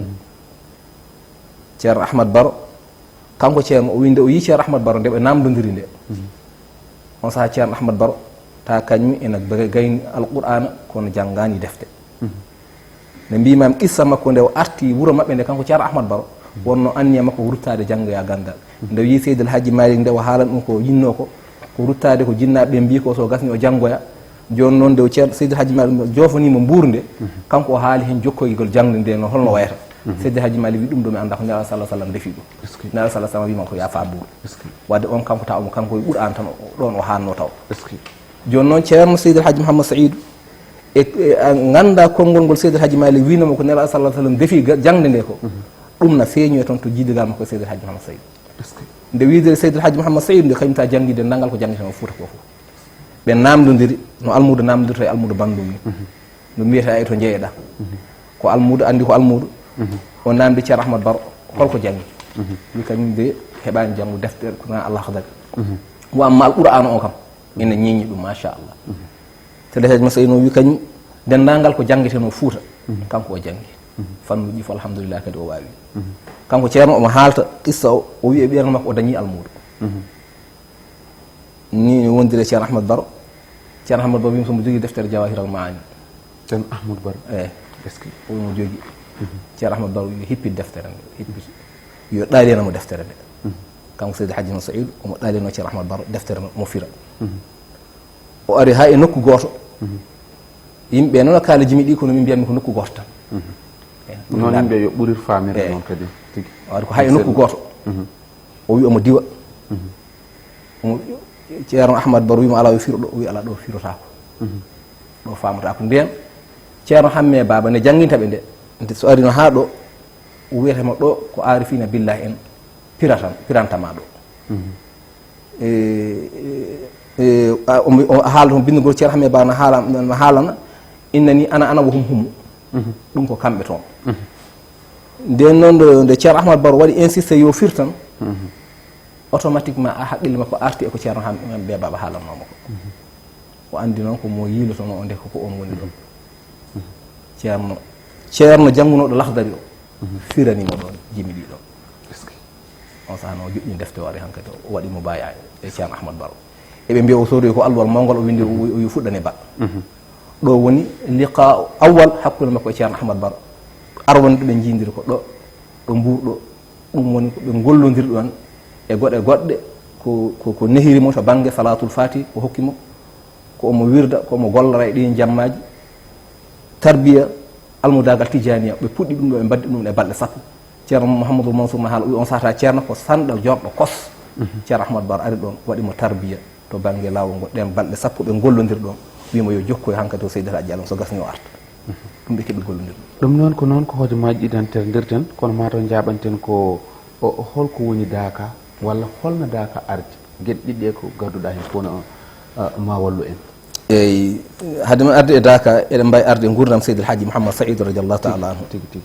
Ceerno Ahmad Baro, kanko Ceerno, o winde, o yii Ceerno Ahmad Baro nde ɓe namdodiri nde. On saha Ceerno Ahmad Baro, ta kañum ena gayni Alqur'aana, kono janngaani defte. Nde mbimami qissa makko nde o arti wuro maɓɓe nde, kanko Ceerno Ahmad Baro, wonno anniya makko ko ruttaade janngoya ganndal. Nde o yii Seydi El Hadji Malick nde o haalan ɗum ko yinnoo ko, ko ruttaade ko jinnaaɓe ɓe mbii ko, so gasni o janngoya. Jooni noon nde o Ceerno Seydi El Hadji Malick joofanii mo mbuurnde, kanko o haali heen jokkoygol jaŋde nde no holno wayata. Seydi El Hadji Malick wi ɗum ɗo mi anndaa ko Nelaaɗo sallallahu alaihi wasallam defi ɗum. Nelaaɗo sallallahu alaihi wasallam wima ko yaafa mbuur. Wadde on kanko taw mo kanko e Qur'an tan o, ɗoon o haanno taw. Jooni noon Ceerno Seydi El Hadji Mouhammad Saïd E, e, a ngannda konngol ngol Seydi El Hadji Malick wiino mo ko Nelaaɗo sallallahu alayhi wa sallam defi ga-, jaŋde nde ko. Ɗum na feeñoy toon to jiidigal makko Seydi El Hadji Mouhamed Saïd. Nde wiide Seydi El Hadji Mouhamed Saïd nde kañum ta janngi denndaangal ko janngete o Fuuta ko fof. Ɓe naamndondiri no almuudo naamndirta e almuudo banndum ni. No mbiyata e to njeyeɗa. Ko almuudo anndi ko almuudo. O naamndi Ceerno Ahmad Baro holko janngi. Wi kañum de heɓaani janngu deftere ko na Al Akhdari. Wa amma Al Qur'aana o kam ina ñeññi ɗum machallah. Seydi El Hadji Mouhamed Saïd no wi kañum denndaangal ko janngeteno Fuuta. Kanko o janngi. Fannuuji fof alhamdulillah kadi o waawi. Kanko Ceerno omo haalta qissa o, o wi e ɓeerno makko o dañi almuudo. Ni wondiri e Ceerno Ahmad Baro. Ceerno Ahmad Baro wiima somo jogii deftere Jawahir Al Maani. Ceerno Ahmad Baro. Eyi. Est-ce que omo jogii? Ceerno Ahmad Baro wi hippit deftere nde, hippit. Yo ɗaaliyana mo deftere nde. Kanko Seydi Hadji Mouhamed Saïd omo ɗaaliyano Ceerno Ahmad Baro deftere mo fira. O ari haa e nokku gooto. Yimɓe noon kaala jimi ɗi kono min mbiyatmi ko nokku gooto tan. Eyi. Noon yimɓe yo ɓurir faamirde. Eyi. Noon kadi tigi. O ari ko haa e nokku gooto. O wi omo diwa. Omo, Ceerno Ahmad Baro wiimo alaa yo firo ɗo, o wi alaa ɗo firotaako. Ɗo faamataako. Ndeen Ceerno Hamme Baaba ne jannginta ɓe nde. Nde so arino haa ɗo, wiyata mo ɗo ko aarifiina billaahi en piratan, piranta ma ɗo. E, e, e, a, o, o haala toon binndugol Ceerno Hamme Baaba no haala, no haalana, innani ana ana wa hum humu. Ɗum ko kamɓe toon. Ndeen noon nde, nde Ceerno Ahmad Baro waɗi insisté yo fir tan, automatiquement a haqqille makko arti e ko Ceerno Hamme Baaba haalanoo mo ko. O anndi noon ko mo yiilotonoo o nde ko, ko oon woni ɗo. Ceerno, Ceerno janngunooɗo Lahdari o, firanii mo ɗoon, jimi ɗi ɗo. Est-ce que? On sahaa noon o joɗɗini defte o ari hankadi o waɗi mo baya e Ceerno Ahmad Baro. Eɓe mbiya o soodoyi ko alluwal mawngal o winndi o, o fuɗɗani ba. Ɗo woni liqa awwal hakkunde makko e Ceerno Ahmad Baro. Ar wonde ɓe njiindiri ko ɗo, ɗo Mbuur ɗo. Ɗum woni ko ɓe ngollondiri ɗoon e goɗe goɗɗe, ko, ko, ko nehiri mo to bannge Salaatul Faati, ko hokki mo, ko omo wirda, ko omo gollora e ɗiin jammaaji. Tarbiya, almudaagal Tijaaniya, ɓe puɗɗi ɗum ɗo, ɓe mbaddi ɗum e balɗe sappo. Ceerno Mouhamadou Mansour no haala, o wi on sahata ceerno ko sanɗa jorɗo kos. Ceerno Ahmad Baro ari ɗoon, waɗi mo tarbiya to bannge laawol ngol. Ɗeen balɗe sappo ɓe ngollondiri ɗoon, wi mo yo jokkoy hankadi to Seydi El Hadji Alam so gasni o arta. Ɗum ɓe keɓi gollondirde. Ɗum noon ko noon ko hojomaaji ɗiɗi tan terdirten, kono maa taw njaaɓanten ko o, o holko woni daaka, walla holno daaka ardi? Geɗe ɗiɗi ɗe ko gadduɗaa heen fof no, ah, ma wallu en. Eyi, hade men arde e daaka, eɗen mbaawi arde e nguurndam Seydi El Hadji Mouhammad Saïd radiallahu taala anhu. Tigi, tigi.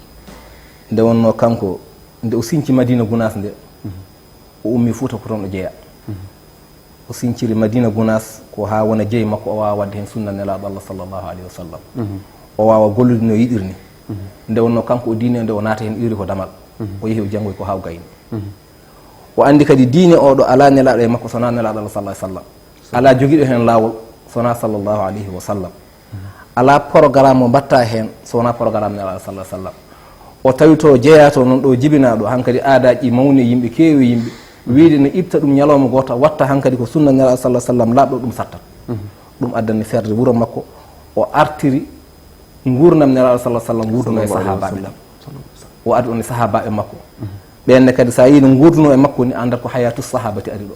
Nde wonnoo kanko, nde o siñci Madina Gunaas nde, o ummi Fuuta ko toon o jeyaa. O siñciri Madina Gunaas ko haa wona jeyi makko o waawa waɗde heen sunna Nelaaɗo Allah sallallahu alayhi wa sallam. O waawa gollude no yiɗiri ni. Nde wonnoo kanko o diine nde o naata heen iwri ko damal. O yehi o janngoyi ko haa o gayni. O anndi kadi diine o ɗo alaa Nelaaɗo e makko so wonaa Nelaaɗo Allah sallallahu alayhi wa sallam. Alaa jogiiɗo heen laawol so wonaa sallallahu alayhi wa sallam. Alaa programme mo mbaɗta heen so wonaa programme Nelaaɗo sallallahu alayhi wa sallam. O tawi to jeyaa to noon ɗo jibinaa ɗo, hankadi aadaaji ɗi mawni e yimɓe, keewi e yimɓe, wiyde ne iɓta ɗum ñalawma gooto, watta hankadi ko sunna Nelaaɗo sallallahu alayhi wa sallam laaɓɗo ɗum sattat. Ɗum addani ferde wuro makko, o artiri nguurndam Nelaaɗo sallallahu alayhi wa sallam wuurduno e sahaabaaɓe ɗam. O adi ɗoon e sahaabaaɓe makko. Ɓeen ne kadi so a yii no nguurduno e makko ni, anndat ko hayaatu sahaabati ari ɗo.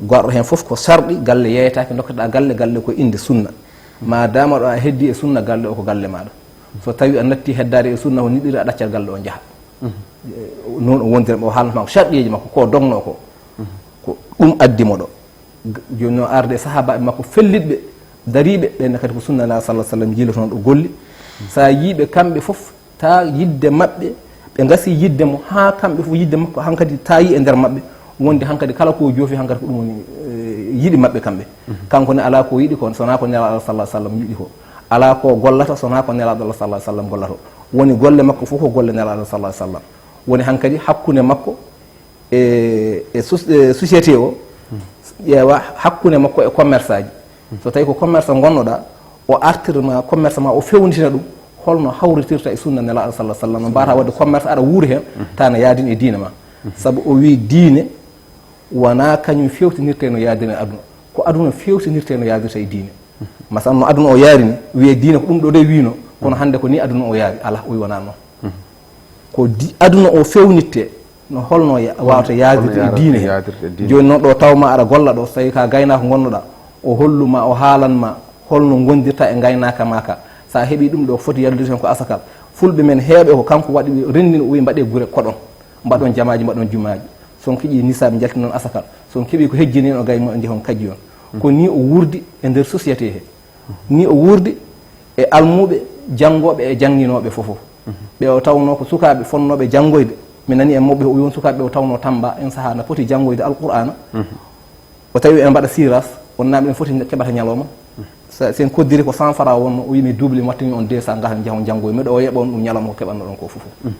Goɗɗo heen fof ko sarɗi, galle yeeyataake, ndokketeɗaa galle, galle ko innde sunna. Ma dama ɗo a heddi e sunna, galle o ko galle maaɗa. So tawi a natti heddaade e sunna, ko niɗiri a ɗaccat galle o njaha. Eh, noon o wondira, o haalnata ma ko sarɗiyeeji makko, ko dognoo ko. Ko ɗum addi mo ɗo. G-, jooni noon arde e sahaabaaɓe makko fellitɓe, dariiɓe, ɓeen ne kadi ko sunna Nelaaɗo sallallahu alayhi wa sallam jiilotonoo ɗo golli. So a yii ɓe kamɓe fof, ta yidde maɓɓe, ɓe ngasi yidde mo haa kamɓe fof yidde makko hankadi tayi e nder maɓɓe, wonde hankadi kala ko joofi hankadi ko ɗum woni, eh, yiɗi maɓɓe kamɓe. Kanko ne alaa ko yiɗi ko so wonaa ko Nelaaɗo sallallahu alayhi wa sallam yiɗi ko. Alaa ko gollata so wonaa ko Nelaaɗo sallallahu alayhi wa sallam gollato. Woni golle makko fof ko golle Nelaaɗo sallallahu alayhi wa sallam. Woni hankadi hakkunde makko e, e soc-, e société o, ƴeewa hakkunde makko e commerçant ji. So tawi ko commerçant ngonnoɗaa, o artirma commerce ma, o fewnitina ɗum, holno hawritirta e sunna Nelaaɗo sallallahu alayhi wa sallam. Mbaawataa waɗde commerce aɗa wuuri heen, tawa ne yaadini e diine ma. Sabu o wii diine wonaa kañum fewtinirtee no yaadiri e aduna. Ko aduna fewtinirtee no yaadirta e diine. Masalan, no aduna o yaari ni, wiyee diine ko ɗum ɗo de wiino, kono hannde ko ni aduna o yaari. Alaa, o wii wonaa noon. Ko di-, aduna o fewnittee, no holno ya-, waawata yaadirde e diine heen. Jooni noon ɗo tawma aɗa golla ɗo, so tawi ka gaynaako ngonnoɗaa, o holluma, o haalanma, Holno ngondirta e ngaynaaka maa ka? So a heɓii ɗum ɗo, foti yallude heen ko asakal. Fulɓe men heewɓe ko kanko waɗi, renndini o wi mbaɗee gure koɗon, mbaɗon jamaaji, mbaɗon jumaaji. So on keɓii nisaabe, njaltinon asakal. So on keɓii ko hejjini en, o gay mo njehon kajji on. Ko nii o wuurdi e nder société he. Nii o wuurdi e almuuɓe, janngooɓe e jannginooɓe fof fof. Ɓe o tawnoo ko sukaaɓe fonnooɓe janngoyde. Mi nani e mawɓe o wi on sukaaɓe ɓe o tawnoo Tamba en sahaa na poti janngoyde Alqur'aana. O tawi en mbaɗa siras, on naaɓe en foti keɓata ñalawma. Sa- Sen koddiri ko cent francs wonno, o wi mi double mi wattani on deux cents, ngahan jahon janngoy. Miɗo o yeɓa on ɗum ñalawma ko keɓannoɗon ko fof fof.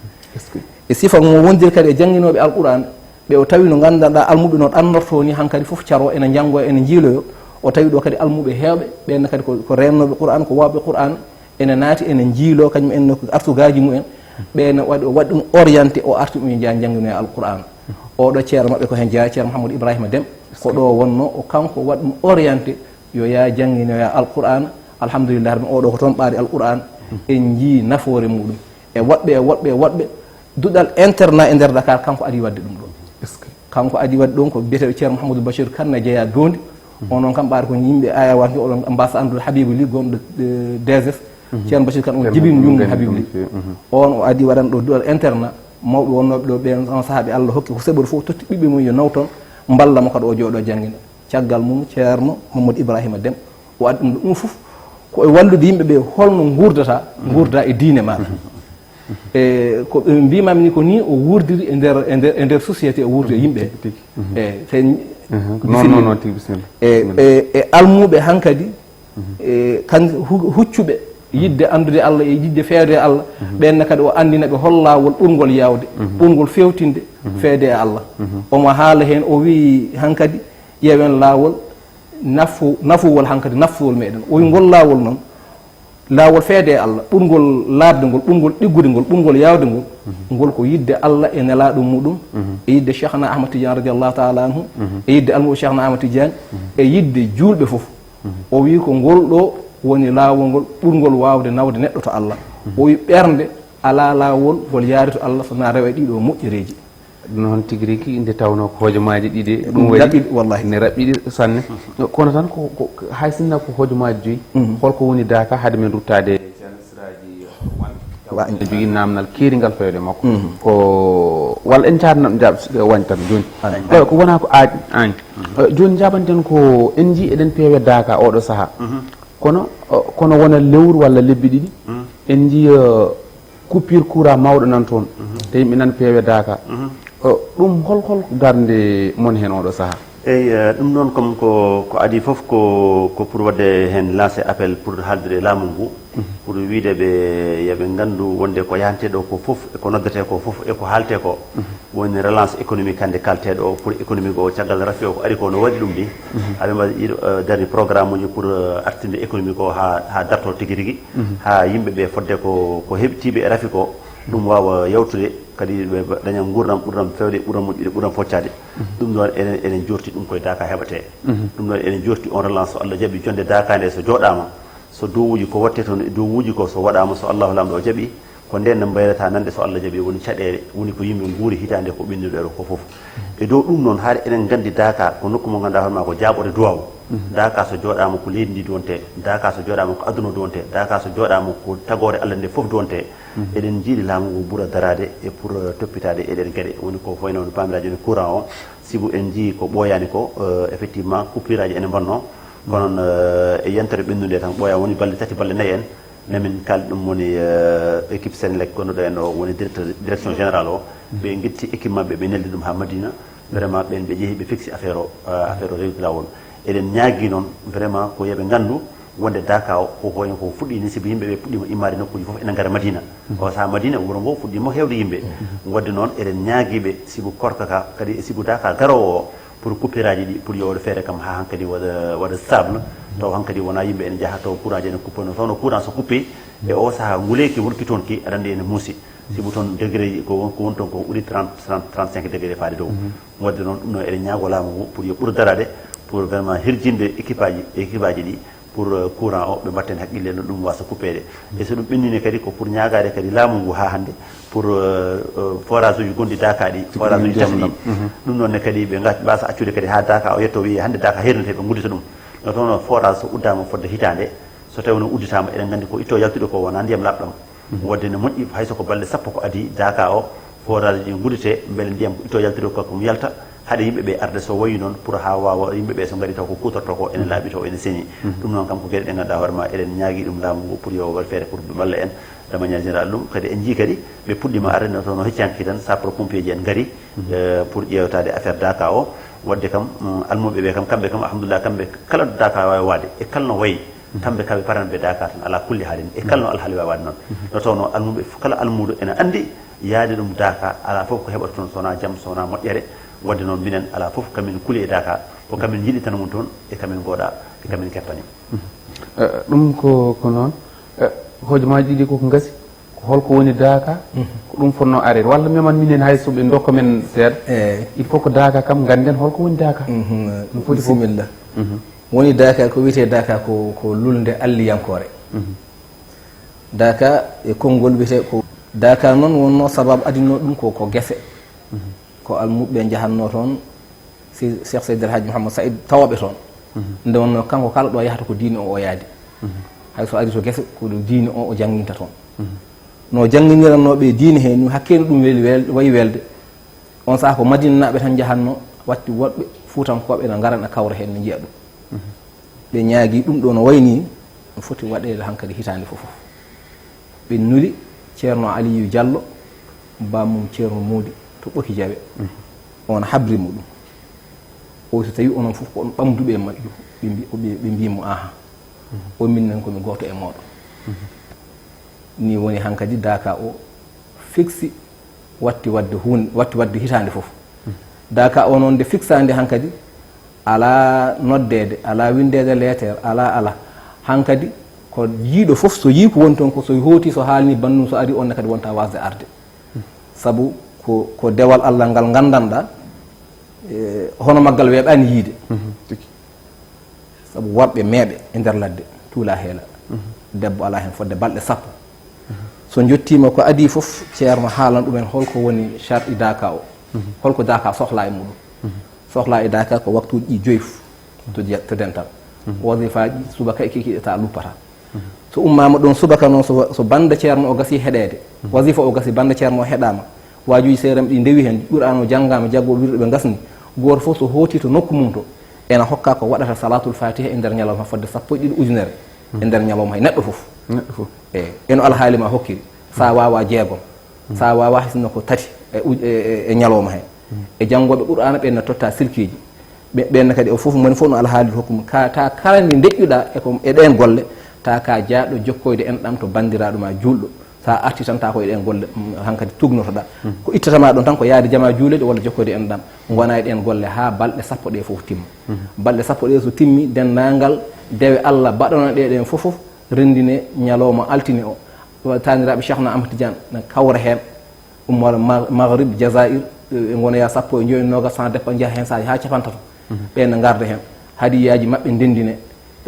E sifa mo wondiri kadi e jannginooɓe Alqur'aana, ɓe o tawi no nganndanɗaa almuɓe no ɗannortoo ni, hankadi fof caroo ene njanngoya, ene njiiloyo. O tawi ɗo kadi almuɓe heewɓe, ɓeen kadi ko, ko reennooɓe Qur'aan, ko waawɓe Qur'aan, ene naati, ene njiiloo, kañum en no ko artugaaji mumen. Ɓeen waɗi, o waɗi ɗum orienté, o arti ɗum, yo njaa njannginoya Alqur'aan. Oɗo ceerno maɓɓe ko heen jeyaa, ceerno Mouhamadou Ibrahima Dem, ko ɗo wonno, o kanko waɗi ɗum orienté, yo yaa jannginoya Alqur'aan. Alhamdulillah, ɗum oɗo ko toon ɓaari Alqur'aan. En njii nafoore muɗum. E woɗɓe, e woɗɓe, e woɗɓe, duɗal internat e nder Dakar, kanko adi waɗde ɗum ɗo. Kanko adi waɗde ɗum ko biyeteeɗo ceerno Mouhamadou Bachir Kane, ne jeyaa Doondi. On noon kam ɓaari ko yimɓe aya wonde oɗon mbasa anndude Habibou Ly, gonɗo, eh, D S S. Ceerno Bachir Kane, on jibini ñum Habibou Ly. On o adi waɗan ɗo duɗal internat, mawɓe wonnooɓe ɗo ɓeen, on sahaaɓe Allah hokki ko seɓori fof, totti ɓiɓɓe mum yo naw toon, mballa mo kadi o jooɗo janngina. Caggal mum, ceerno Mamadou Ibrahima Dem, o addi ɗum ɗo. Ɗum fof ko e wallude yimɓe ɓe, holno nguurdata, nguurda e diine maaɗa. E ko ɓe mbimami ni, ko ni o wuurdiri e nder, e nder, e nder société, o wuurdi e yimɓe. Tigi, tigi. E, sen- Mhm. Noon, noon, noon, tigi, bisimilla. E, Bisimilla. E, e almuɓe hankadi, e kan hu- huccuɓe yidde anndude Allah e yidde feewde e Allah, ɓeen ne kadi o anndina ɓe hol laawol ɓurngol yaawde, ɓurngol feewtinde feewde e Allah. Omo haala heen, o wii hankadi, ƴeewen laawol nafu-, nafuwol hankadi, nafuwol meɗen. O wi ngol laawol noon, laawol feewde e Allah, ɓurngol laaɓde ngol, ɓurngol ɗiggude ngol, ɓurngol yaawde ngol, ngol ko yidde Allah e nelaaɗo muɗum, e yidde Cheikhna Ahmad Tidiane radiyallahu taala anhu, e yidde almuɓe Cheikhna Ahmad Tidiane, e yidde juulɓe fof. O wi ko ngol ɗo woni laawol ngol ɓurngol waawde nawde neɗɗo to Allah. O wi ɓernde alaa laawol ngol yaari to Allah so na rewa e ɗiɗo moƴƴereeji. Ɗum noon tigi rigi nde tawnoo ko hojomaaji ɗiɗi ɗum Ɗum waɗi raɓɓiɗi, wallahi. Ne raɓɓiɗi sanne. Kono tan ko, ko, hay sinno ko hojomaaji joyi, holko woni daaka hade men ruttaade e siraaji, eh, wan? Wa- Ene jogii naamnal keeringal fewde makko. Ko walla en caatno jaab wañ tan jooni. Ewa, ko wona ko aañ, aañ. Eh, jooni jaabanten ko en njii eɗen peewe daaka oɗo sahaa. Kono, eh, kono wona lewru walla lebbi ɗiɗi, en njii, eh, coupure courant mawɗo nan toon. Te yimɓe nan peewe daaka. Eh, ɗum hol, hol darnde mon heen oɗo sahaa? Eyi, eh, ɗum noon comme ko, ko adii fof ko, ko pour waɗde heen lancer appel pour haaldude e laamu ngu, pour wiyde ɓe yo ɓe nganndu wonde ko yahanteɗo ko fof, e ko noddetee ko fof, e ko haaltee ko, woni relance économique hannde kalteeɗo o, pour économique o caggal rafi o ko ari ko no waɗi ɗum ni. Aɓe mbaɗi ɗiɗo, eh, darni programme uji pour, eh, artinde économique o haa, haa darto tigi rigi, haa yimɓe ɓe fodde ko, ko heɓtiiɓe e rafi ko, ɗum waawa yawtude, kadi ɓe daña nguurndam ɓurɗam feewde, ɓurɗam moƴƴude, ɓurɗam foccaade. Ɗum noon enen, enen jorti ɗum koye daaka heɓatee. Ɗum noon enen jorti on relance, so Allah jaɓi, jonnde daaka nde so jooɗaama, so dowuuji ko waɗtee toon e dowuuji ko so waɗaama, so Allahu Laamɗo o jaɓi, ko ndeen no mbayrata nande, so Allah jaɓi, woni caɗeele, woni ko yimɓe nguuri hitaande ko ɓennuɗo ɗo ko fof. E dow ɗum noon, haade enen nganndi daaka ko nokku mo ngannduɗaa hoore maa ko jaaɓoore duwaaw. Daaka so jooɗaama ko leydi ndi dontee, daaka so jooɗaama ko aduna dontee, daaka so jooɗaama ko tagoore Allah nde fof dontee. Eɗen njiɗi laamu ngu ɓura daraade e pour, eh, toppitaade e ɗeen geɗe, woni ko faynoo no paamiraaji woni courant o, sibu en njii ko ɓooyaani ko, eh, effectivement coupure aji ene mbonnoo. Kono noon, eh, e yontere ɓennunde tan ɓooya woni balɗe tati, balɗe nayi en, namin kal ɗum woni, eh, équipe Senelec gonɗo ɗo en o woni directeur, direction générale o, ɓe ngetti équipe maɓɓe, ɓe neldi ɗum haa Madina, vraiment ɓeen ɓe njehi ɓe fixi affaire o, eh, affaire o rewti laawol. Eɗen ñaagii noon vraiment ko yo ɓe nganndu wonde daaka o ko hoyen ko fuɗɗii ni, sibu yimɓe ɓe puɗɗiima immaade nokkuuji fof ene ngara Madina. O sahaa Madina wuro ngo fuɗɗiima heewde yimɓe. Waɗde noon eɗen ñaagii ɓe sibu korka ka kadi e sibu daaka garoowo o, pour coupure aji ɗi, pour yo waɗu feere kam haa hankadi waɗa, waɗa stable, taw hankadi wonaa yimɓe ene njaha taw courant ji ene coupé no, taw no courant so coupé e o sahaa nguleeki wonki toon ki aɗa anndi ene muusi. Sibu toon degré ji ko won, ko woni toon ko ɓuri trente, trente, trente-cinq degré faade dow. Waɗde noon ɗum noon eɗen ñaagoo laamu ngu pour yo ɓur daraade pour vraiment hirjinde équipe aji, équipe aji ɗi pour, euh, courant o ɓe mbatten haqqille no ɗum wasa coupeede. E so ɗum ɓennini kadi ko pour ñaagaade kadi laamu ngu haa hannde pour, euh, euh, forage uji gonɗi daaka ɗi, forage uji tati ɗi. Ɗum noon ne kadi ɓe ngat-, mbasa accude kadi haa daaka o yetto wiye hannde daaka heernete ɓe nguddita ɗum. No tawno forage so uddaama fodde hitaande, so tawi wonno udditaama, eɗen nganndi ko itto yaltuɗo ko wonaa ndiyam laaɓɗam. Waɗde ne moƴƴi hay so ko balɗe sappo ko adii, daaka o, forage ɗi nguddite, mbele ndiyam ko itto yaltuɗo ko, ko mo yalta, haɗa yimɓe ɓe arde so wayi noon, pour haa waawa yimɓe ɓe so ngari taw ko kuutorto ko ene laaɓi to, ene seni. Ɗum noon kam ko geɗe ɗe ngannduɗaa hoore ma, eɗen ñaagii ɗum laamu ngu pour yo waɗ feere pour ɓe mballa en, de manière générale. Ɗum kadi en njii kadi, ɓe puɗɗiima arde no tawno hecci hanki tan, sapeur pompier ji en ngari, eh, pour ƴeewtaade affaire daaka o. Waɗde kam, mm, almuɓe ɓe kam, kamɓe kam, alhamdulillah, kamɓe kala ɗo daaka waawi waade, e kala no wayi, kamɓe kam ɓe paranɓe daaka tan, alaa kulli haalin, e kala no alhaali waawi waade noon. No tawno almuɓe fof, kala almuudo ene anndi yaade ɗum daaka, alaa fof ko heɓata toon, so wonaa jam, so wonaa moƴƴere. Waɗde noon minen, alaa fof kamin kuli e daaka, ko kamin njiɗi tan woni toon, e kamin ngooɗa, e kamin keppani. Eh, ɗum ko, ko noon. Eh, hojomaaji ɗiɗi ko ko ngasi, ko holko woni daaka? Ko ɗum fotnoo areede. Walla meman minen hay so ɓe ndokka men seeɗa, eh, il faut ko daaka kam ngannden holko woni daaka. Mhm. No foti fof. Bisimilla. Mhm. Woni daaka, ko wiyetee daaka ko, ko lulnde alliyankoore. Mhm. Daaka e konngol wiyetee ko, daaka noon wonnoo sababu adinno ɗum ko, ko gese. Mhm. Ko almuɓɓe njahannoo toon, si Cheikh Seydi El Hadji Mouhamed Saïd tawaaɓe toon. Mhm. Nde wonnoo kanko kala ɗo yahata ko diine o, o yaadi. Mhm. Hay so ari to gese, ko ɗo diine o, o jannginta toon. Mhm. No jannginirannoo ɓe diine heen ni, hakkee no ɗum weli wel-, wayi welde. On sahaa ko Madinanaaɓe tan njahannoo, watti woɗɓe Fuutankooɓe ene ngara, ene kawra heen, ne njiya ɗum. Mhm. Ɓe ñaagii ɗum ɗo no wayi nii, no foti waɗeede hankadi hitaande fof fof. Ɓe nuli Ceerno Aliyu Jallo, bammum Ceerno Moodi to Ɓoki Jawe. Mhm. On habri mo ɗum. O so tawi onon fof ko on ɓamduɓe e majjum, ɓe mbi-, o ɓe, ɓe mbii mo, "Aha." Mhm. O, "Min nen ko mi gooto e mooɗon." Mhm. Ni woni hankadi daaka o fiksi watti waɗde huun-, watti waɗde hitaande fof. Mhm. Daaka o noon nde fiksaande hankadi, alaa noddeede, alaa winndeede leeter, alaa, alaa. Hankadi ko yiiɗo fof, so yii ko woni toon ko, so hooti, so haalni banndum, so ari, on ne kadi wonta waasde arde. Mhm. Sabu ko, ko dewal Allah ngal nganndanɗaa, e, hono maggal weeɓaani yiide. Mhm. Tigi. Sabu worɓe meeɓe e nder ladde, tuulaa heelaa. Mhm. Debbo alaa heen fodde balɗe sappo. Mhm. So njottiima ko adii fof, Ceerno haalan ɗumen holko woni sharɗi daaka o. Mhm. Holko daaka sohlaa e muɗum. Mhm. Sohlaa e daaka ko waktuuji ɗi joyi fof to je-, to dental. Mhm. Wasifaaji subaka e kikiiɗe ta luppata. Mhm. So ummaama ɗoon subaka noon, so, so bannda Ceerno o gasi heɗeede, mhm, wasifa o gasi, bannda Ceerno o heɗaama, waajuuji seeram ɗi ndewi heen, Qur'aan o janngaama, jaggoo wirde ɓe ngasni, gooto fof so hooti to nokku mum to, ena hokka ko waɗata Salaatul Faatiha e nder ñalawma fodde sappo e ɗiɗi ujunere, mhm, e nder ñalawma he neɗɗo fof. Neɗɗo fof. Eey, eno alhaali ma hokkiri. Sa, mhm, waawaa jeegom, mhm, sa waawaa hay sinno ko tati e uj-, e, e, e ñalawma heen. Mhm. E janngooɓe Qur'aana ɓeen ne totta silkiiji. Ɓe, ɓeen ne kadi o fof, moni fof no alhaali hokku mum. Ka, ta kala nde ndeƴƴuɗaa e ko, e ɗeen golle, ta ka jaaɗo jokkoyde enɗam to banndiraaɗo ma juulɗo. Sa arti tan, ta ko e ɗeen golle, mm, hankadi tugnotoɗaa. Mhm. Ko ittata ma ɗoon tan ko yaade jamaa juuleede walla jokkoyde enɗam. Mhm. Ngona e ɗeen golle haa balɗe sappo ɗe fof timma. Mhm. Balɗe sappo ɗe so timmi, denndaangal dewe Allah baɗanoo ɗe ɗeen fof fof renndine ñalawma altine o. Taaniraaɓe Cheikhna Ahmad Tidiane ne kawra heen. Ummoore Ma-, Maghrib, Jazair, ɓe ngonoya sappo e joyi, noogas, ça dépend, njaha heen saaji haa capanɗe tato. Mhm. Ɓeen ne ngarda heen. Hadiyaaji maɓɓe ndenndine.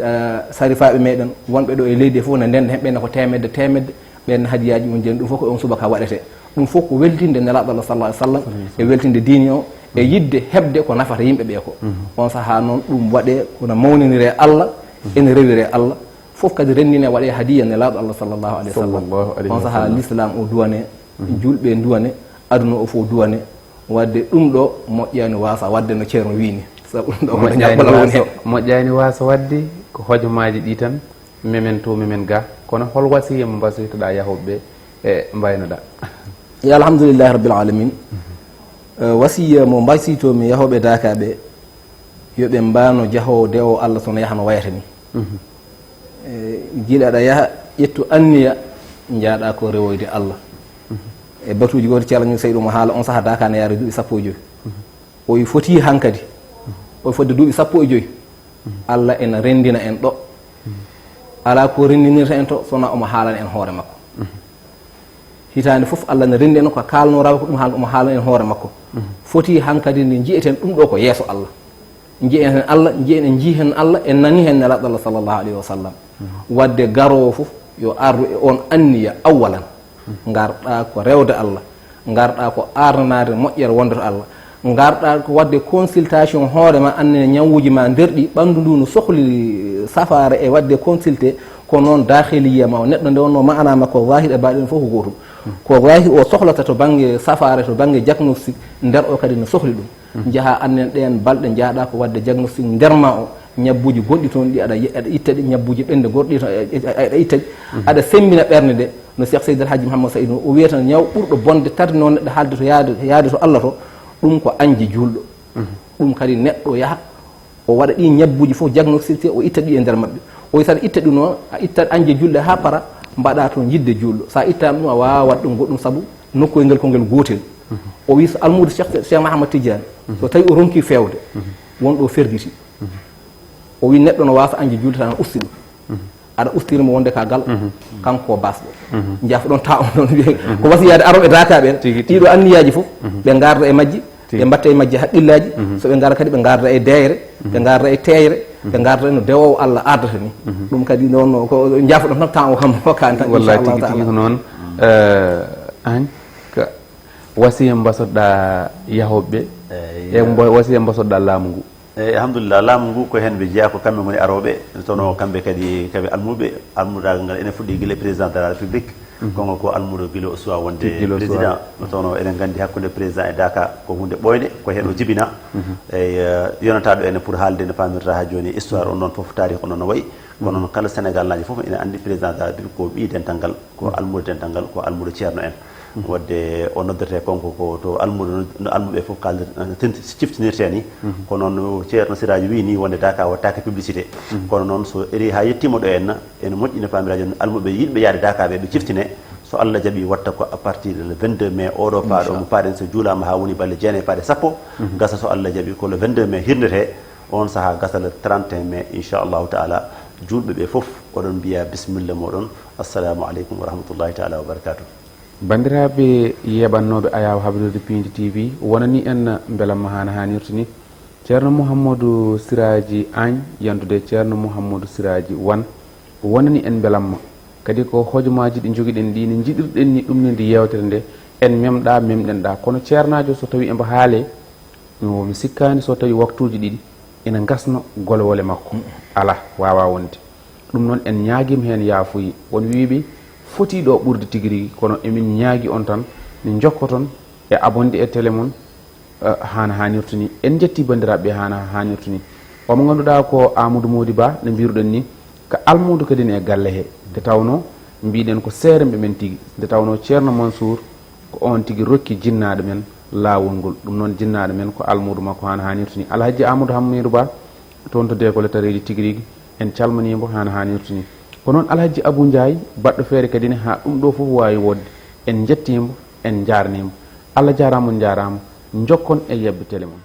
Eh, sarifaaɓe meɗen wonɓe ɗo e leydi he fof ne ndennda heen, ɓeen ne ko teemedde, teemedde. Ɓeen ne hadiyaaji mum ndenndi. Ɗum fof ko oon subaka waɗetee. Ɗum fof ko weltinde Nelaaɗo Allah sallallahu alaihi wasallam, e weltinde diine o, e yiɗde heɓde ko nafata yimɓe ɓe ko. Mhm. On sahaa noon ɗum waɗee ko no mawniniree Allah, mhm, ene rewiree Allah. Fof kadi renndinee waɗee hadiya Nelaaɗo Allah sallallahu alaihi wasallam. Sallallahu alaihi wasallam. On sahaa l'islam o duwanee, mhm, juulɓe nduwane, aduna o fof duwane. Waɗde ɗum ɗo moƴƴaani waasa waɗde no Ceerno wiyi ni. Sabu ɗum ɗo ko moƴƴaani jaɓɓal woni waasa, heen. Moƴƴaani waasa waɗde ko hojomaaji ɗi tan, memen to, memen ga. Kono hol wasiya mo mbasiytoɗaa yahooɓe ɓe e mbaynoɗaa? Yo alhamdulillahi rabbil alamin. Mhm. Eh, wasiya mo mbasiytoomi yahooɓe Daaka ɓe, yo ɓe mbaano jahoowo dewo Allah so no yaha no wayata ni. Mhm. Eh, gila aɗa yaha, ƴettu anniya, njaaɗa ko rewoyde Allah. Mhm. E batuuji gooti calani Seydi Oumar Haala, on saha Daaka ne yaara duuɓi sappo e joyi. Mhm. O wi foti hankadi. Mhm. O wi fodde duuɓi sappo e joyi. Mhm. Allah ena renndina en ɗo. Mhm. Alaa ko renndinirta en to, so wonaa omo haalana en hoore makko. Mhm. Hitaande fof, Allah ne renndi en ko kaalnoo rawa ko ɗum haal-, omo haalana en hoore makko. Mhm. Foti hankadi nde njiyeten ɗum ɗo ko yeeso Allah. Njiyen heen Allah, njiyen, en njii heen Allah, en nani heen Nelaaɗo Allah sallallahu alaihi wasallam. Mhm. Waɗde garoowo fof yo arru e oon anniya awwalan. Mhm. Ngarɗaa ko rewde Allah, ngarɗaa ko aarnanaade moƴƴere wonde to Allah. Ngarɗa ko waɗde consultation hoore ma, annene ñawuuji ma nder ɗi, ɓanndu ndu no sohli safaare e waɗde consulté, ko noon daakhiliya ma o, neɗɗo nde wonno maana makko zahir e baaɗin fof ko gootum. Ko zahir o sohlata to bannge safaare, to bannge diagnostic, nder o kadi no sohli ɗum. Njaha annen ɗeen balɗe, njaaɗa ko waɗde diagnostic nder ma o, ñabbuuji gonɗi toon ɗi aɗa ye-, aɗa itta ɗi, ñabbuuji ɓennde gorɗi toon aɗa, aɗa, aɗa itta ɗi. Aɗa semmbina ɓernde nde, no Cheikh Seydi El Hadji Mouhamed Saïd o wiyata, ñaw ɓurɗo bonde tardinoo neɗɗo haalde to yaade, yaade to Allah to, ɗum ko añde juulɗo. Ɗum kadi neɗɗo yaha, o waɗa ɗi ñabbuuji fof diagnostiqué, o itta ɗi e nder maɓɓe. O wi, so aɗa itta ɗum noon, a ittat añde juulɗo haa para, mbaɗa toon yiɗde juulɗo. So a ittaama ɗum, a waawaa waɗ ɗum goɗɗum, sabu nokkoyel ngel ko ngel gootel. O wi, so almuudo Cheikh, Cheikh Mahamad Tidiane, so tawi o ronki feewde, won ɗo fergiti. O wi, neɗɗo no waasa añde juulɗo tan usti ɗum. Aɗa ustiri mo wonde ka gal, kanko o basɗo. Jafo ɗon ta on ɗon wiye. Ko wasiyaade arooɓe Daaka ɓen. Tigi, tigi. Ɗiɗo anniyaaji fof, ɓe ngarda e majji, tigi, ɓe mbatta e majji haqqillaaji. So ɓe ngara kadi, ɓe ngarda e deeyre, ɓe ngarda e teeyre, ɓe ngarda no dewoowo Allah ardata ni. Ɗum kadi noon ko jafo ɗon tan ta o kam hokkani tan, wallahi, inchallahu tigi, taala. Tigi ko noon. Eh, an, ka wasiya mbasoɗa yahooɓe ɓe? Eyi. E mbo-, wasiya mbasoɗa laamu ngu? Eyi, alhamdulillah, laamu ngu ko heen ɓe jeyaa, ko kamɓe ngoni arooɓe, tawnoo kamɓe kadi, kamɓe almuuɓe, almudaagal ngal ene fuɗɗi gila président de la République, konngol ko almuudo gila o suwaa wonde président, tawnoo eɗen nganndi hakkunde président e Daaka ko huunde ɓooynde, ko heen o jibinaa. Eyi, eh, yonataaɗo ene pour haalde no paamirta haa jooni, histoire on noon fof, taarih on noon no wayi. Kono noon kala Sénégal naajo fof ene anndi président de la République ko ɓii dental ngal, ko almuudo dental ngal, ko almuudo ceerno en. Wadde o noddatee konko ko to almuudo, no almuuɓe fof kaalda, eh, tin-, ciftinirtee ni. Kono no Ceerno Siraaji wii ni, wonde Daaka waɗtaake publicité. Kono noon so eri haa yettiima ɗo en, ene moƴƴi no paamiraaji on, almuuɓe yiɗɓe yahde Daaka ɓe, ɓe ciftine. So Allah jaɓi, watta ko à partir de le vingt-deux mai oɗo paaɗo mo paaɗen, so juulaama haa woni balɗe jeenayi faade sappo, gasa so Allah jaɓi ko le vingt-deux mai hirnetee. On sahaa gasa le trente et un mai, inchallahu taala, juulɓe ɓe fof oɗon mbiya bisimilla moɗon. Assalamu aleykum wa rahmatullahi taala wa barakatuh. Banndiraaɓe yeeɓannooɓe Ayaawo Habrirde Piindi T V, wonani en mbelamma hano haanirta ni. Ceerno Mouhamadou Siraaji Agne, yantude Ceerno Mouhamadou Siraaji Wane, wonani en mbelamma. Kadi ko hojomaaji ɗi njogiɗen ɗi, ne njiɗirɗen ni ɗum ne ndi yeewtere nde, en memɗa, memɗen ɗa. Kono ceernaajo so tawi embo haale, mi wo-, mi sikkaani so tawi waktuuji ɗiɗi ina ngasno golwole makko. Alaa, waawaa wonde. Ɗum noon en ñaagiima heen yaafuye. Won wiiɓe fotii ɗo ɓurde tigi rigi, kono emin ñaagi on tan, nde njokkoton e abonde e télé mon, eh, hano haanirta ni. En njettii banndiraaɓe ɓe hano haanirta ni. O mo ngannduɗaa ko Amadou Mody Ba, no mbiruɗen ni, ko almuudo kadi ne e galle he. Nde tawnoo mbiɗen ko seeremɓe men tigi. Nde tawnoo Ceerno Mansour ko on tigi rokki jinnaaɗo men laawol ngol. Ɗum noon jinnaaɗo men ko almuudo makko hano haanirta ni. Alhaji Amadou Hamidou Ba, toon to Deekole Tareeji tigi rigi, en calmanii mbo hano haanirta ni. Ko noon Alhaji Abou Ndiaye, baɗɗo feere kadi ne haa ɗum ɗo fof waawi woodde. En njettii mbo, en njaarnii mbo. Allah jaaraama, on njaaraama. Njokkon e yebbe télé mon.